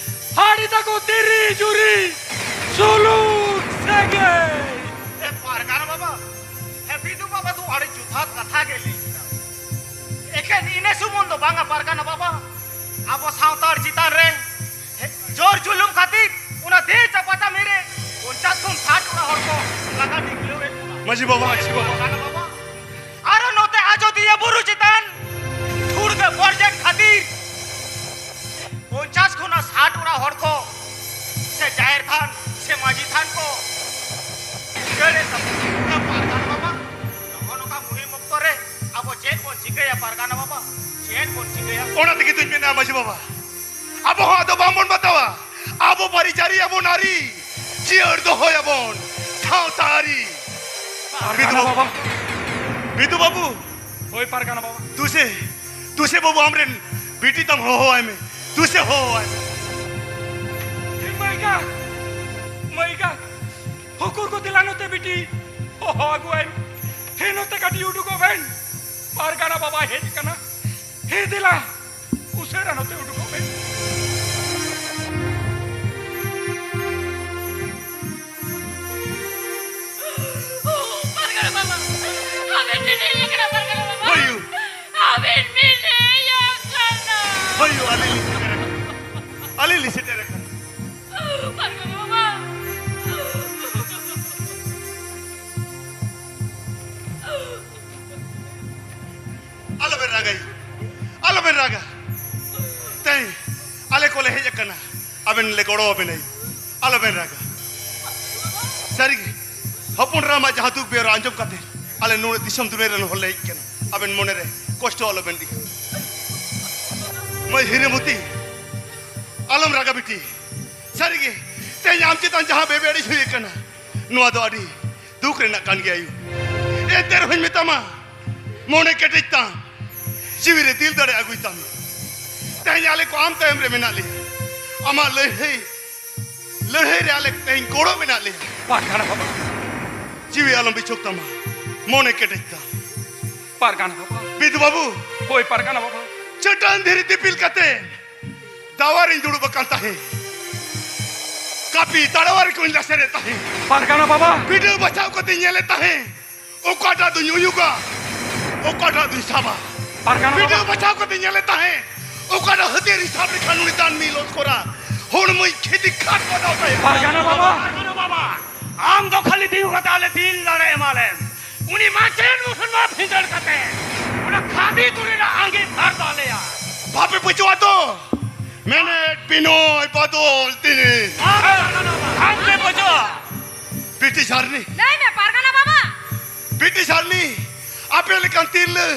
ᱦᱟᱹᱲᱤ ᱛᱟᱠᱚ ᱛᱤᱨᱤ ᱡᱩᱨᱤ ᱥᱩᱞᱩᱠ ᱥᱟᱹᱜᱟᱹᱭ᱾ ᱮ ᱯᱟᱨᱜᱟᱱᱟ ᱵᱟᱵᱟ, ᱦᱮ ᱵᱤᱫᱩ ᱵᱟᱵᱟ ᱫᱚ ᱟᱹᱰᱤ ᱡᱚᱛᱷᱟᱛ ᱠᱟᱛᱷᱟ ᱜᱮ ᱞᱟᱹᱭ ᱠᱮᱫᱟ᱾ ᱮᱠᱮᱱ ᱤᱱᱟᱹ ᱥᱩᱢᱩᱝ ᱫᱚ ᱵᱟᱝᱟ ᱯᱟᱨᱜᱟᱱᱟ ᱵᱟᱵᱟ, ᱟᱵᱚ ᱥᱟᱱᱛᱟᱲ ᱪᱮᱛᱟᱱ ᱨᱮ ᱡᱳᱨ ᱡᱩᱞᱩᱢ ᱠᱷᱟᱹᱛᱤᱨ ᱚᱱᱟ ᱫᱮ ᱪᱟᱯᱟ ᱪᱟᱢᱤ ᱨᱮ ᱯᱚᱧᱪᱟᱥ ᱠᱷᱚᱱ ᱥᱟᱴ ᱚᱲᱟᱜ ᱦᱚᱲ ᱠᱚ ᱞᱟᱜᱟ ᱰᱤᱜᱞᱟᱹᱣᱮᱫ ᱵᱚᱱᱟ᱾ ᱢᱟᱹᱡᱷᱤ ᱵᱟᱵᱟ, ᱢᱟᱹᱡᱷᱤ ᱵᱟᱵᱟ᱾ ᱯᱟᱨᱜᱟᱱᱟ ᱵᱟᱵᱟ, ᱟᱨᱚ ᱱᱚᱛᱮ ᱟᱡᱚᱫᱤᱭᱟᱹ ᱵᱩᱨᱩ ᱪᱮᱛᱟᱱ ᱴᱷᱩᱲᱜᱟᱹ project ᱠᱷᱟᱹᱛᱤᱨ ᱯᱚᱧᱪᱟᱥ ᱠᱷᱚᱱᱟᱜ ᱥᱟᱴ ᱚᱲᱟᱜ ᱦᱚᱲ ᱠᱚ ᱥᱮ ᱡᱟᱦᱮᱨ ᱛᱷᱟᱱ ᱥᱮ ᱢᱟᱹᱡᱷᱤ ᱛᱷᱟᱱ ᱠᱚ ᱩᱡᱟᱹᱲᱮᱫ ᱛᱟᱵᱚᱱᱟ᱾ ᱯᱟᱨᱜᱟᱱᱟ ᱵᱟᱵᱟ, ᱱᱚᱜᱼᱚ ᱱᱚᱝᱠᱟ ᱢᱩᱦᱤᱢ ᱚᱠᱛᱚ ᱨᱮ ᱟᱵᱚ ᱪᱮᱫ ᱵᱚᱱ ᱪᱤᱠᱟᱹᱭᱟ ᱯᱟᱨᱜᱟᱱᱟ ᱵᱟᱵᱟ? ᱪᱮᱫ ᱵᱚᱱ ᱪᱤᱠᱟᱹᱭᱟ? ᱚᱱᱟ ᱛᱮᱜᱮ ᱛᱩᱧ ᱢᱮᱱᱟ ᱢᱟᱹᱡᱷᱤ ᱵᱟᱵᱟ, ᱟᱵᱚ ᱦᱚᱸ ᱟᱫᱚ ᱵᱟᱝᱵᱚᱱ ᱵᱟᱛᱟᱣᱟ᱾ ᱟᱵᱚ ᱯᱟᱹᱨᱤᱪᱟᱹᱨᱤ ᱟᱵᱚᱱ ᱟᱹᱨᱤ ᱡᱤᱭᱟᱹᱲ ᱫᱚᱦᱚᱭᱟᱵᱚᱱ ᱥᱟᱶᱛᱟ ᱟᱹᱨᱤ᱾ ᱵᱤᱫᱩ ᱯᱟᱨᱜᱟᱱᱟ ᱵᱟᱵᱟ᱾ ᱵᱟᱵᱟ᱾ ᱵᱤᱫᱩ ᱵᱟᱵᱩ᱾ ᱦᱳᱭ ᱯᱟᱨᱜᱟᱱᱟ ᱵᱟᱵᱟ᱾ ᱛᱩᱥᱮ, ᱛᱩᱥᱮ ᱵᱟᱵᱩ ᱟᱢᱨᱮᱱ ᱵᱤᱴᱤ ᱛᱟᱢ ᱦᱚᱦᱚᱣᱟᱭ ᱢᱮ᱾ ᱛᱩᱥᱮ ᱦᱚᱦᱚᱣᱟᱭ ᱢᱮ᱾ ᱢᱟᱹᱭᱜᱟ, ᱢᱟᱹᱭᱜᱟ, ᱦᱚᱠᱩᱨ ᱠᱚ ᱫᱮᱞᱟ ᱱᱚᱛᱮ ᱵᱤᱴᱤ ᱦᱚᱦᱚ ᱟᱹᱜᱩᱣᱟᱭ ᱢᱮ᱾ ᱦᱮ ᱱᱚᱛᱮ ᱠᱟᱹᱴᱤᱡ ᱩᱰᱩᱠᱚᱜ ᱵᱮᱱ᱾ ᱯᱟᱨᱜᱟᱱᱟ ᱵᱟᱵᱟᱭ ᱦᱮᱡ ᱟᱠᱟᱱᱟ᱾ ᱦᱮ ᱫᱮᱞᱟ᱾ ᱩᱥᱟᱹᱨᱟ ᱱᱚᱛᱮ ᱩᱰᱩᱠᱚᱜ ᱢᱮ᱾ ᱯᱟᱨᱜᱟᱱᱟ ᱵᱟᱵᱟ, ᱟᱵᱮᱱ ᱵᱮᱱ ᱦᱮᱡ ᱟᱠᱟᱱᱟ, ᱯᱟᱨᱜᱟᱱᱟ ᱵᱟᱵᱟ᱾ ᱦᱳᱭ ᱭᱩ᱾ ᱟᱵᱮᱱ ᱵᱮᱱ ᱦᱮᱡ ᱟᱠᱟᱱᱟ᱾ ᱦᱳᱭ ᱭᱩ, ᱟᱹᱞᱤᱧ ᱞᱤᱧ ᱥᱮᱴᱮᱨ ᱟᱠᱟᱱᱟ᱾ ᱟᱹᱞᱤᱧ ᱞᱤᱧ ᱥᱮᱴᱮᱨ ᱟᱠᱟᱱᱟ᱾ ᱯᱟᱨᱜᱟᱱᱟ ᱵᱟᱵᱟ᱾ ᱟᱞᱚᱵᱮᱱ ᱨᱟᱜᱟ ᱭᱩ, ᱟᱞᱚᱵᱮᱱ ᱨᱟᱜᱟ᱾ ᱛᱮᱦᱮᱧ ᱟᱞᱮ ᱠᱚᱞᱮ ᱦᱮᱡ ᱟᱠᱟᱱᱟ, ᱟᱵᱮᱱ ᱞᱮ ᱜᱚᱲᱚ ᱟᱵᱮᱱᱟ ᱭᱩ, ᱟᱞᱚᱵᱮᱱ ᱨᱟᱜᱟ᱾ ᱥᱟᱹᱨᱤᱜᱮ, ᱦᱚᱯᱚᱱ ᱮᱨᱟ ᱟᱢᱟᱜ ᱡᱟᱦᱟᱸ ᱫᱩᱠ ᱵᱮᱣᱨᱟ ᱟᱸᱡᱚᱢ ᱠᱟᱛᱮ ᱟᱞᱮ ᱱᱩᱱᱟᱹᱜ ᱫᱤᱥᱚᱢ ᱫᱩᱱᱤᱭᱟᱹ ᱨᱮᱱ ᱦᱚᱲ ᱞᱮ ᱦᱮᱡ ᱟᱠᱟᱱᱟ, ᱟᱵᱮᱱ ᱢᱚᱱᱮᱨᱮ ᱠᱚᱥᱴᱚ ᱟᱞᱚᱵᱮᱱ ᱤᱫᱤᱭᱟ᱾ ᱢᱟᱹᱭ ᱦᱤᱨᱟᱹᱢᱚᱛᱤ, ᱟᱞᱚᱢ ᱨᱟᱜᱟ ᱵᱤᱴᱤ, ᱥᱟᱹᱨᱤᱜᱮ, ᱛᱮᱦᱮᱧ ᱟᱢ ᱪᱮᱛᱟᱱ ᱡᱟᱦᱟᱸ ᱵᱮᱵᱟᱹᱲᱤᱡ ᱦᱩᱭ ᱟᱠᱟᱱᱟ, ᱱᱚᱣᱟ ᱫᱚ ᱟᱹᱰᱤ ᱫᱩᱠ ᱨᱮᱱᱟᱜ ᱠᱟᱱ ᱜᱮᱭᱟ ᱟᱭᱳ᱾ ᱮᱱᱛᱮ ᱨᱮᱦᱚᱸᱧ ᱢᱮᱛᱟᱢᱟ, ᱢᱚᱱᱮ ᱠᱮᱴᱮᱡ ᱛᱟᱢ, ᱡᱤᱣᱤ ᱨᱮ ᱫᱤᱞ ᱫᱟᱲᱮ ᱟᱹᱜᱩᱭ ᱛᱟᱢ᱾ ᱛᱮᱦᱮᱧ ᱟᱞᱮ ᱠᱚ ᱟᱢ ᱛᱟᱭᱚᱢ ᱨᱮ ᱢᱮᱱᱟᱜ ᱞᱮᱭᱟ᱾ ᱟᱢᱟᱜ ᱞᱟᱹᱲᱦᱟᱹᱭ, ᱞᱟᱹᱲᱦᱟᱹᱭ ᱨᱮ ᱟᱞᱮ ᱛᱮᱦᱮᱧ ᱜᱚᱲᱚ ᱢᱮᱱᱟᱜ ᱞᱮᱭᱟ᱾ ᱯᱟᱨᱜᱟᱱᱟ ᱵᱟᱵᱟ, ᱡᱤᱣᱤ ᱟᱞᱚᱢ ᱵᱤᱪᱷᱳᱠ ᱛᱟᱢᱟ, ᱢᱚᱱᱮ ᱠᱮᱴᱮᱡ ᱛᱟᱢ᱾ ᱯᱟᱨᱜᱟᱱᱟ ᱵᱟᱵᱟ᱾ ᱵᱤᱫᱩ ᱵᱟᱹᱵᱩ᱾ ᱦᱳᱭ ᱯᱟᱨᱜᱟᱱᱟ ᱵᱟᱵᱟ᱾ ᱪᱟᱹᱴᱟᱹᱱ ᱫᱷᱤᱨᱤ ᱫᱤᱯᱤᱞ ᱠᱟᱛᱮ ᱫᱟᱣᱟᱨᱤᱧ ᱫᱩᱲᱩᱵ ᱟᱠᱟᱱ ᱛᱟᱦᱮᱸ᱾ ᱠᱟᱹᱯᱤ ᱛᱟᱲᱣᱟᱨᱤ ᱠᱚᱧ ᱞᱟᱥᱮᱨᱮᱫ ᱛᱟᱦᱮᱸ᱾ ᱯᱟᱨᱜᱟᱱᱟ ᱵᱟᱵᱟ᱾ ᱵᱤᱰᱟᱹᱣ ᱵᱟᱪᱷᱟᱣ ᱠᱟᱛᱮᱧ ᱧᱮᱞᱮᱫ ᱛᱟᱦᱮᱸ, ᱚᱠᱟᱴᱟᱜ ᱫᱩᱧ ᱩᱭᱩᱜᱟ, ᱚᱠᱟᱴᱟᱜ ᱫᱩᱧ ᱥᱟᱵᱟ᱾ ᱯᱟᱨᱜᱟᱱᱟ ᱵᱤᱰᱟᱹᱣ ᱵᱟᱵᱟ᱾ ᱵᱟᱪᱷᱟᱣ ᱠᱟᱛᱮᱧ ᱧᱮᱞᱮᱫ ᱛᱟᱦᱮᱸ, ᱚᱠᱟᱴᱟᱜ ᱦᱟᱹᱛᱭᱟᱹᱨᱤᱧ ᱥᱟᱵ ᱞᱮᱠᱷᱟᱱ ᱩᱱᱤ ᱫᱟᱱ ᱢᱤ ᱞᱚᱥᱠᱚᱨᱟ ᱦᱚᱲᱢᱚᱧ ᱠᱷᱮᱛᱤ ᱠᱷᱟᱴ ᱜᱚᱫ ᱛᱟᱭᱟ᱾ ᱯᱟᱨᱜᱟᱱᱟ ᱵᱟᱵᱟ᱾ ᱯᱟᱨᱜᱟᱱᱟ ᱵᱟᱵᱟ, ᱟᱢ ᱫᱚ ᱠᱷᱟᱹᱞᱤ ᱛᱤᱸᱜᱩ ᱠᱟᱛᱮ ᱟᱞᱮ ᱫᱤᱞ ᱫᱟᱲᱮ ᱮᱢᱟ ᱞᱮᱢ᱾ ᱩᱱᱤ ᱢᱟᱪᱮᱫ ᱢᱩᱥᱞᱢᱟᱱ ᱵᱷᱤᱸᱫᱟᱹᱲ ᱠᱟᱛᱮ ᱚᱱᱟ ᱠᱷᱟᱹᱫᱤ ᱛᱩᱲᱤ ᱨᱮᱱᱟᱜ ᱟᱸᱜᱤᱵᱷᱟᱨ ᱫᱚ ᱟᱞᱮᱭᱟᱜ᱾ ᱵᱟᱯᱮ ᱯᱟᱹᱪᱷᱩᱣᱟ ᱛᱚ? ᱢᱮᱱᱮᱫ ᱵᱤᱱᱚᱭ ᱵᱟᱫᱚᱞ ᱛᱤᱱᱤ᱾ ᱟᱢ ᱯᱮ ᱯᱟᱹᱪᱷᱩᱣᱟ᱾ ᱵᱤᱴᱤ ᱥᱟᱨᱱᱤ᱾ ᱞᱟᱹᱭ ᱢᱮ ᱯᱟᱨᱜᱟᱱᱟ ᱵᱟᱵᱟ᱾ ᱵᱤᱴᱤ ᱥᱟᱨᱱᱤ, ᱟᱯᱮ ᱞᱮᱠᱟᱱ ᱛᱤᱨᱞᱟᱹ,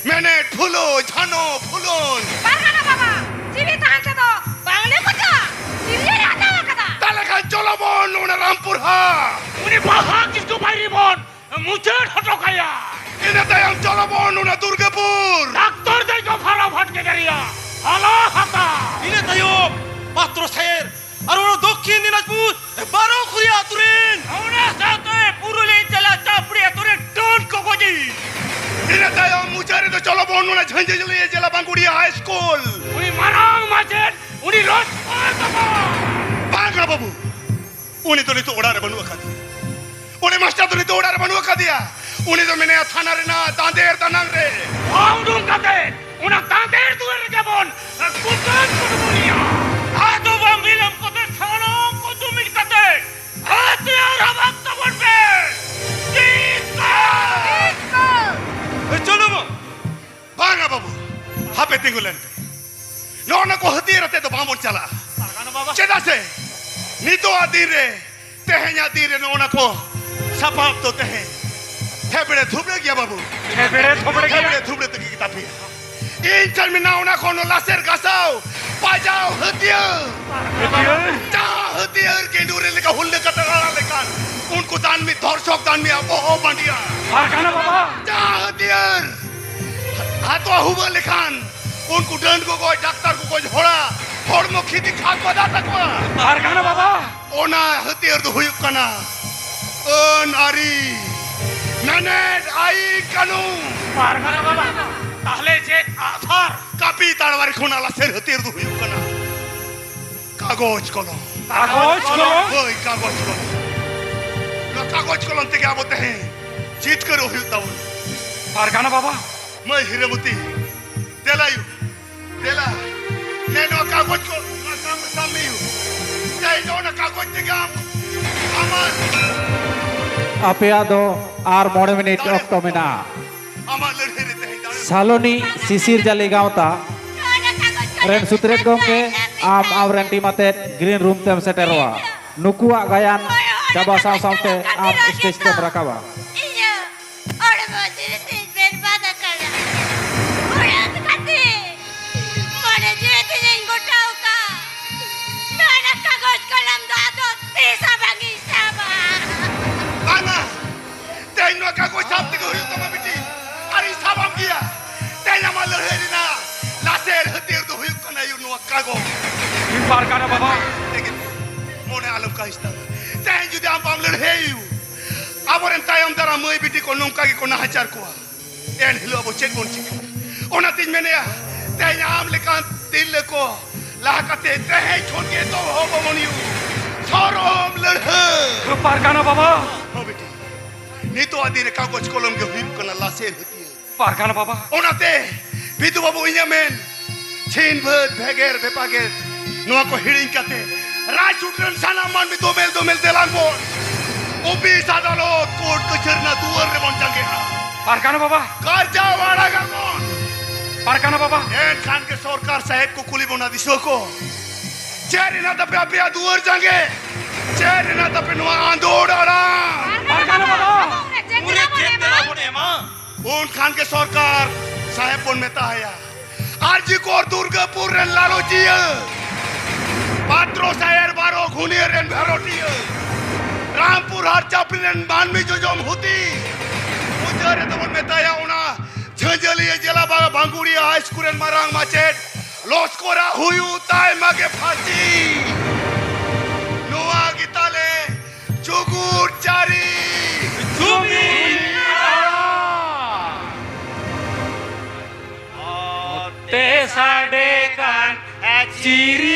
ᱢᱮᱱᱮᱫ ᱯᱷᱩᱞᱳ, ᱡᱷᱟᱱᱚ, ᱯᱷᱩᱞᱳᱱ᱾ ᱯᱟᱨᱜᱟᱱᱟ ᱵᱟᱵᱟ, ᱡᱤᱣᱤ ᱛᱟᱦᱮᱱ ᱛᱮᱫᱚ ᱵᱟᱝᱞᱮ ᱯᱟᱹᱪᱷᱩᱣᱟ᱾ ᱡᱤᱣᱤ ᱞᱮ ᱦᱟᱛᱟᱣ ᱟᱠᱟᱫᱟ᱾ ᱛᱟᱦᱞᱮ ᱠᱷᱟᱱ ᱪᱚᱞᱚ ᱵᱚᱱ ᱚᱱᱟ ᱨᱟᱢᱯᱩᱨ ᱦᱟᱴ᱾ ᱩᱱᱤ ᱵᱟᱦᱟ ᱠᱤᱥᱠᱩ ᱵᱟᱭᱨᱤ ᱵᱚᱱ ᱢᱩᱪᱟᱹᱫ ᱦᱚᱴᱚ ᱠᱟᱭᱟ᱾ ᱤᱱᱟᱹ ᱛᱟᱭᱚᱢ ᱪᱚᱞᱚ ᱵᱚᱱ ᱚᱱᱟ ᱫᱩᱨᱜᱟᱯᱩᱨ᱾ ᱰᱟᱠᱛᱚᱨ ᱫᱚᱭ ᱜᱚᱯᱷᱟᱲᱟ ᱵᱷᱟᱴᱠᱮ ᱫᱟᱨᱤᱭᱟ ᱦᱟᱞᱟ ᱦᱟᱛᱟ᱾ ᱤᱱᱟᱹ ᱛᱟᱭᱚᱢ ᱯᱟᱛᱨᱚ ᱥᱟᱭᱮᱨ ᱟᱨ ᱚᱱᱟ ᱫᱚᱠᱠᱷᱤᱱ ᱫᱤᱱᱟᱡᱽᱯᱩᱨ ᱵᱟᱨᱚ ᱠᱷᱩᱨᱤᱭᱟ ᱟᱹᱛᱩ ᱨᱮᱱ᱾ ᱚᱱᱟ ᱥᱟᱶᱛᱮ ᱯᱩᱨᱩᱞᱤᱭᱟᱹ ᱡᱮᱞᱟ ᱪᱟᱯᱲᱤ ᱟᱹᱛᱩ ᱨᱮᱱ ᱰᱚᱱ ᱠᱚ ᱜᱚᱡᱮ᱾ ᱤᱱᱟᱹ ᱛᱟᱭᱚᱢ ᱢᱩᱪᱟᱹᱫ ᱨᱮᱫᱚ ᱪᱚᱞᱚ ᱵᱚᱱ ᱚᱱᱟ ᱡᱷᱟᱹᱧᱡᱷᱟᱹᱞᱤᱭᱟᱹ ᱡᱮᱞᱟ ᱵᱟᱸᱠᱩᱲᱤᱭᱟ ᱦᱟᱭ ᱥᱠᱩᱞ᱾ ᱩᱱᱤ ᱢᱟᱨᱟᱝ ᱢᱟᱪᱮᱫ, ᱩᱱᱤ ᱨᱚᱡᱽᱯᱟᱞ ᱛᱟᱵᱚᱱ᱾ ᱵᱟᱝᱟ ᱵᱟᱹᱵᱩ, ᱩᱱᱤ ᱫᱚ ᱱᱤᱛᱚᱜ ᱚᱲᱟᱜ ᱨᱮ ᱵᱟᱹᱱᱩᱜ ᱟᱠᱟᱫᱮᱭᱟ᱾ ᱩᱱᱤ ᱢᱟᱥᱴᱟᱨ ᱫᱚ ᱱᱤᱛᱚᱜ ᱚᱲᱟᱜ ᱨᱮ ᱵᱟᱹᱱᱩᱜ ᱟᱠᱟᱫᱮᱭᱟ᱾ ᱩᱱᱤ ᱫᱚ ᱢᱮᱱᱟᱭᱟ ᱛᱷᱟᱱᱟ ᱨᱮᱱᱟᱜ ᱫᱟᱸᱫᱮᱨ ᱫᱟᱱᱟᱝ ᱨᱮ᱾ ᱵᱟᱝ ᱩᱰᱩᱝ ᱠᱟᱛᱮ ᱚᱱᱟ ᱫᱟᱸᱫᱮᱨ ᱫᱩᱣᱟᱹᱨ ᱨᱮᱜᱮ ᱵᱚᱱ ᱠᱩᱴᱟᱹᱢ ᱠᱩᱴᱩᱢᱩᱭᱟ᱾ ᱟᱫᱚ ᱵᱟᱝ ᱵᱤᱞᱚᱢ ᱠᱟᱛᱮ ᱥᱟᱱᱟᱢ ᱠᱚ ᱡᱩᱢᱤᱫ ᱠᱟᱛᱮ ᱦᱟᱛᱤᱭᱟᱨ ᱦᱟᱵᱟᱫ ᱛᱟᱵᱚᱱ ᱯᱮ᱾ ᱪᱤᱠᱟ? ᱮ, ᱪᱚᱞᱚ ᱵᱚ᱾ ᱵᱟᱝᱟ ᱵᱟᱹᱵᱩ, ᱦᱟᱯᱮ ᱛᱤᱸᱜᱩ ᱞᱮᱱ ᱯᱮ᱾ ᱱᱚᱜᱼᱚ ᱱᱟ ᱠᱚ ᱦᱟᱹᱛᱭᱟᱹᱨ ᱟᱛᱮ ᱫᱚ ᱵᱟᱝᱵᱚᱱ ᱪᱟᱞᱟᱜᱼᱟ᱾ ᱯᱟᱨᱜᱟᱱᱟ ᱵᱟᱵᱟ᱾ ᱪᱮᱫᱟᱜ ᱥᱮ ᱱᱤᱛᱚᱜᱟᱜ ᱫᱤᱱ ᱨᱮ, ᱛᱮᱦᱮᱧᱟᱜ ᱫᱤᱱ ᱨᱮ ᱱᱚᱜᱼᱚ ᱱᱟ ᱠᱚ ᱥᱟᱯᱟᱵ ᱫᱚ ᱛᱮᱦᱮᱧ ᱛᱷᱮᱵᱲᱮ ᱛᱷᱩᱵᱲᱟᱹ ᱜᱮᱭᱟ ᱵᱟᱹᱵᱩ᱾ ᱛᱷᱮᱵᱲᱮ ᱛᱷᱩᱵᱲᱟᱹ ᱜᱮᱭᱟ᱾ ᱛᱷᱮᱵᱲᱮ ᱛᱷᱩᱵᱲᱟᱹ ᱛᱮᱜᱮ ᱜᱮᱛᱟ ᱯᱮᱭᱟ᱾ ᱤᱧ ᱴᱷᱮᱱ ᱢᱮᱱᱟᱜᱼᱟ ᱚᱱᱟ ᱠᱷᱚᱱ ᱞᱟᱥᱮᱨ ᱜᱟᱥᱟᱣ, ᱯᱟᱡᱟᱣ ᱦᱟᱹᱛᱭᱟᱹᱨ᱾ ᱦᱟᱹᱛᱭᱟᱹᱨ? ᱡᱟᱦᱟᱸ ᱦᱟᱹᱛᱭᱟᱹᱨ ᱜᱮᱸᱰᱩ ᱨᱮ ᱞᱮᱠᱟ ᱦᱩᱞᱞᱟᱹ ᱠᱟᱛᱮ ᱞᱟᱲᱟ ᱞᱮᱠᱷᱟᱱ, ᱩᱱᱠᱩ ᱫᱟᱱᱢᱤ ᱫᱷᱚᱨᱥᱚᱠ ᱫᱟᱱᱢᱤᱭᱟᱜ ᱵᱚᱦᱚᱜ ᱵᱟᱺᱰᱤᱭᱟ᱾ ᱯᱟᱨᱜᱟᱱᱟ ᱵᱟᱵᱟ᱾ ᱡᱟᱦᱟᱸ ᱦᱟᱹᱛᱭᱟᱹᱨ ᱦᱟᱛᱣᱟ ᱦᱩᱵᱟᱹ ᱞᱮᱠᱷᱟᱱ, ᱩᱱᱠᱩ ᱰᱟᱹᱱ ᱠᱚ ᱜᱚᱡ, ᱰᱟᱠᱛᱟᱨ ᱠᱚ ᱜᱚᱡ, ᱦᱚᱲᱟ ᱦᱚᱲᱢᱚ ᱠᱷᱤᱛᱤ ᱠᱷᱟᱠ ᱵᱟᱫᱟ ᱛᱟᱠᱚᱣᱟ᱾ ᱯᱟᱨᱜᱟᱱᱟ ᱵᱟᱵᱟ᱾ ᱚᱱᱟ ᱦᱟᱹᱛᱭᱟᱹᱨ ᱫᱚ ᱦᱩᱭᱩᱜ ᱠᱟᱱᱟ ᱟᱹᱱ ᱟᱹᱨᱤ, ᱢᱮᱱᱮᱫ ᱟᱹᱭᱤᱱ ᱠᱟᱹᱱᱩᱱ᱾ ᱯᱟᱨᱜᱟᱱᱟ ᱵᱟᱵᱟ, ᱛᱟᱦᱞᱮ ᱪᱮᱫ ᱟᱜᱼᱥᱟᱨ? ᱠᱟᱹᱯᱤ ᱛᱟᱲᱣᱟᱨᱤ ᱠᱷᱚᱱᱟᱜ ᱞᱟᱥᱮᱨ ᱦᱟᱹᱛᱭᱟᱹᱨ ᱫᱚ ᱦᱩᱭᱩᱜ ᱠᱟᱱᱟ ᱠᱟᱜᱚᱡᱽ ᱠᱚᱞᱚᱢ᱾ ᱠᱟᱜᱚᱡᱽ ᱠᱚᱞᱚᱢ? ᱦᱳᱭ, ᱠᱟᱜᱚᱡᱽ ᱠᱚᱞᱚᱢ᱾ ᱱᱚᱣᱟ ᱠᱟᱜᱚᱡᱽ ᱠᱚᱞᱚᱢ ᱛᱮᱜᱮ ᱟᱵᱚ ᱛᱮᱦᱮᱧ ᱡᱤᱛᱠᱟᱹᱨᱚᱜ ᱦᱩᱭᱩᱜ ᱛᱟᱵᱚᱱᱟ᱾ ᱯᱟᱨᱜᱟᱱᱟ ᱵᱟᱵᱟ᱾ ᱢᱟᱹᱭ ᱦᱤᱨᱟᱹᱢᱚᱛᱤ, ᱫᱮᱞᱟᱭᱩ, ᱫᱮᱞᱟ᱾ ᱱᱮ ᱱᱚᱣᱟ ᱠᱟᱜᱚᱡᱽ ᱠᱚ, ᱱᱚᱣᱟ ᱥᱟᱢ-, ᱥᱟᱢᱱᱮᱭᱩ᱾ ᱛᱮᱦᱮᱧ ᱫᱚ ᱚᱱᱟ ᱠᱟᱜᱚᱡᱽ ᱛᱮᱜᱮ ᱟᱢ, ᱟᱢᱟᱜ ᱟᱯᱮᱭᱟᱜ ᱫᱚ ᱟᱨ ᱢᱚᱬᱮ ᱢᱤᱱᱤᱴ ᱚᱠᱛᱚ ᱢᱮᱱᱟᱜᱼᱟ᱾ ᱟᱢᱟᱜ ᱞᱟᱹᱲᱦᱟᱹᱭ ᱨᱮ ᱛᱮᱦᱮᱧ ᱫᱟᱲᱮ᱾ ᱥᱟᱞᱚᱱᱤ ᱥᱤᱥᱤᱨ ᱡᱟᱹᱞᱤ ᱜᱟᱶᱛᱟ ᱨᱮᱱ ᱥᱩᱛᱨᱮᱛ ᱜᱚᱢᱠᱮ, ᱟᱢ ᱟᱢᱨᱮᱱ ᱴᱤᱢ ᱟᱛᱮᱫ ᱜᱨᱤᱱ ᱨᱩᱢ ᱛᱮᱢ ᱥᱮᱴᱮᱨᱚᱜᱼᱟ᱾ ᱱᱩᱠᱩᱣᱟᱜ ᱜᱟᱭᱟᱱ ᱪᱟᱵᱟ ᱥᱟᱶ ᱥᱟᱶᱛᱮ ᱟᱢ ᱥᱴᱮᱡ ᱛᱮᱢ ᱨᱟᱠᱟᱵᱟ᱾ ᱤᱧᱟᱹᱜ ᱦᱚᱲᱢᱚ ᱡᱤᱣᱤ ᱛᱤᱧ ᱵᱮᱨᱵᱟᱫ ᱟᱠᱟᱫᱟ᱾ ᱚᱲᱟᱜ ᱠᱟᱛᱮ ᱢᱚᱱᱮ ᱡᱤᱣᱤ ᱛᱤᱧᱤᱧ ᱜᱚᱴᱟᱣ ᱟᱠᱟᱫ᱾ ᱱᱚᱣᱟ ᱠᱟᱜᱚᱡᱽ ᱠᱚᱞᱚᱢ ᱫᱚ ᱟᱫᱚ ᱛᱤᱥ ᱦᱚᱸ ᱵᱟᱝ ᱤᱧ ᱥᱟᱵᱟ᱾ ᱵᱟᱝᱟ, ᱛᱮᱦᱮᱧ ᱱᱚᱣᱟ ᱠᱟᱜᱚᱡᱽ ᱥᱟᱵ ᱛᱮᱜᱮ ᱦᱩᱭᱩᱜ ᱛᱟᱢᱟ ᱵᱤᱴᱤ, ᱟᱨᱤᱧ ᱥᱟᱵᱟᱢ ᱜᱮᱭᱟ᱾ ᱛᱮᱦᱮᱧ ᱟᱢᱟᱜ ᱞᱟᱹᱲᱦᱟᱹᱭ ᱨᱮᱱᱟᱜ ᱞᱟᱥᱮᱨ ᱦᱟᱹᱛᱭᱟᱹᱨ ᱫᱚ ᱦᱩᱭᱩᱜ ᱠᱟᱱᱟ ᱭᱩ ᱱᱚᱣᱟ ᱠᱟᱜᱚᱡᱽ᱾ ᱯᱟᱨᱜᱟᱱᱟ ᱵᱟᱵᱟ᱾ ᱞᱟᱹᱜᱤᱫ ᱢᱚᱱᱮ ᱟᱞᱚᱢ ᱠᱟᱹᱦᱤᱥ ᱛᱟᱢᱟ᱾ ᱛᱮᱦᱮᱧ ᱡᱩᱫᱤ ᱟᱢ ᱵᱟᱢ ᱞᱟᱹᱲᱦᱟᱹᱭ ᱭᱩ, ᱟᱵᱚᱨᱮᱱ ᱛᱟᱭᱚᱢ ᱫᱟᱨᱟᱢ ᱢᱟᱹᱭ ᱵᱤᱴᱤ ᱠᱚ ᱱᱚᱝᱠᱟ ᱜᱮᱠᱚ ᱱᱟᱦᱟᱪᱟᱨ ᱠᱚᱣᱟ᱾ ᱮᱱ ᱦᱤᱞᱳᱜ ᱟᱵᱚ ᱪᱮᱫ ᱵᱚᱱ ᱪᱤᱠᱟᱹᱭᱟ? ᱚᱱᱟᱛᱤᱧ ᱢᱮᱱᱮᱜᱼᱟ, ᱛᱮᱦᱮᱧ ᱟᱢ ᱞᱮᱠᱟᱱ ᱛᱤᱨᱞᱟᱹ ᱠᱚ ᱞᱟᱦᱟ ᱠᱟᱛᱮ ᱛᱮᱦᱮᱧ ᱠᱷᱚᱱ ᱜᱮ ᱮᱛᱚᱦᱚᱵ ᱟᱵᱚᱱ ᱭᱩ ᱥᱚᱨᱚᱢ ᱞᱟᱹᱲᱦᱟᱹᱭ᱾ ᱯᱟᱨᱜᱟᱱᱟ ᱵᱟᱵᱟ᱾ ᱦᱚᱸ ᱵᱤᱴᱤ, ᱱᱤᱛᱚᱜ ᱟᱜ ᱫᱤᱱ ᱨᱮ ᱠᱟᱜᱚᱡᱽ ᱠᱚᱞᱚᱢ ᱜᱮ ᱦᱩᱭᱩᱜ ᱠᱟᱱᱟ ᱞᱟᱥᱮᱨ ᱦᱟᱹᱛᱭᱟᱹᱨ᱾ ᱯᱟᱨᱜᱟᱱᱟ ᱵᱟᱵᱟ᱾ ᱚᱱᱟᱛᱮ ᱵᱤᱫᱩ ᱵᱟᱹᱵᱩ, ᱤᱧᱟᱹᱜ ᱢᱮᱱ, ᱪᱷᱤᱱ ᱵᱷᱟᱹᱛ ᱵᱷᱮᱜᱮᱨ ᱵᱮᱯᱟᱜᱮᱨ ᱱᱚᱣᱟ ᱠᱚ ᱦᱤᱲᱤᱧ ᱠᱟᱛᱮ ᱨᱟᱡᱽ ᱥᱩᱴ ᱨᱮᱱ ᱥᱟᱱᱟᱢ ᱢᱟᱹᱱᱢᱤ ᱫᱚᱢᱮᱞ ᱫᱚᱢᱮᱞ ᱫᱮᱞᱟᱝ ᱵᱚᱱ ᱚᱯᱷᱤᱥ, ᱟᱫᱟᱞᱚᱛ, ᱠᱳᱨᱴ ᱠᱟᱹᱪᱷᱟᱹᱨᱤ ᱨᱮᱱᱟᱜ ᱫᱩᱣᱟᱹᱨ ᱨᱮᱵᱚᱱ ᱡᱟᱸᱜᱮᱜᱼᱟ᱾ ᱯᱟᱨᱜᱟᱱᱟ ᱵᱟᱵᱟ᱾ ᱠᱟᱨᱡᱟᱣ ᱟᱲᱟᱜᱟᱵᱚᱱ᱾ ᱯᱟᱨᱜᱟᱱᱟ ᱵᱟᱵᱟ᱾ ᱮᱱᱠᱷᱟᱱ ᱜᱮ ᱥᱚᱨᱠᱟᱨ ᱥᱟᱦᱮᱵ ᱠᱚ ᱠᱩᱞᱤ ᱵᱚᱱᱟ, ᱫᱤᱥᱩᱣᱟᱹ ᱠᱚ, ᱪᱮᱫ ᱨᱮᱱᱟᱜ ᱛᱟᱯᱮ ᱟᱯᱮᱭᱟᱜ ᱫᱩᱣᱟᱹᱨ ᱡᱟᱸᱜᱮ? ᱪᱮᱫ ᱨᱮᱱᱟᱜ ᱛᱟᱯᱮ ᱱᱚᱣᱟ ᱟᱸᱫᱳᱲ ᱟᱲᱟᱝ? ᱯᱟᱨᱜᱟᱱᱟ ᱵᱟᱵᱟ᱾ ᱯᱩᱨᱟᱹ ᱪᱮᱫ ᱛᱮᱞᱟ ᱵᱚᱱ ᱮᱢᱟ? ᱩᱱ ᱠᱷᱟᱱ ᱜᱮ ᱥᱚᱨᱠᱟᱨ ᱥᱟᱦᱮᱵ ᱵᱚᱱ ᱢᱮᱛᱟᱭᱟ, ᱟᱨᱡᱤᱠᱚᱨ ᱫᱩᱨᱜᱟᱯᱩᱨ ᱨᱮᱱ ᱞᱟᱞᱚᱪᱤᱭᱟᱹ, ᱯᱟᱛᱨᱚ ᱥᱟᱭᱮᱨ ᱵᱟᱨᱚ ᱜᱷᱩᱱᱤᱭᱟᱹ ᱨᱮᱱ ᱵᱷᱮᱨᱚᱴᱤᱭᱟᱹ, ᱨᱟᱢᱯᱩᱨ ᱦᱟᱴ ᱪᱟᱯᱲᱤ ᱨᱮᱱ ᱢᱟᱹᱱᱢᱤ ᱡᱚᱡᱚᱢ ᱦᱩᱛᱤ, ᱢᱩᱪᱟᱹᱫ ᱨᱮᱫᱚ ᱵᱚᱱ ᱢᱮᱛᱟᱭᱟ ᱚᱱᱟ ᱡᱷᱟᱹᱡᱟᱹᱞᱤᱭᱟᱹ ᱡᱮᱞᱟ ᱵᱟ-, ᱵᱟᱸᱜᱩᱲᱤᱭᱟᱹ ᱦᱟᱭ ᱥᱠᱩᱞ ᱨᱮᱱ ᱢᱟᱨᱟᱝ ᱢᱟᱪᱮᱫ, ᱞᱚᱥᱠᱚᱨᱟ ᱦᱩᱭᱩᱜ ᱛᱟᱭ ᱢᱟᱜᱮ ᱯᱷᱟᱹᱥᱤ᱾ ᱱᱚᱣᱟ ᱜᱮ ᱛᱟᱞᱮ ᱪᱩᱜᱩᱲ ᱪᱟᱹᱨᱤ᱾ ᱡᱩᱢᱤᱫ ᱟᱲᱟᱝ᱾ ᱚᱛᱮ ᱥᱟᱰᱮ ᱠᱟᱱ ᱪᱤᱨᱤ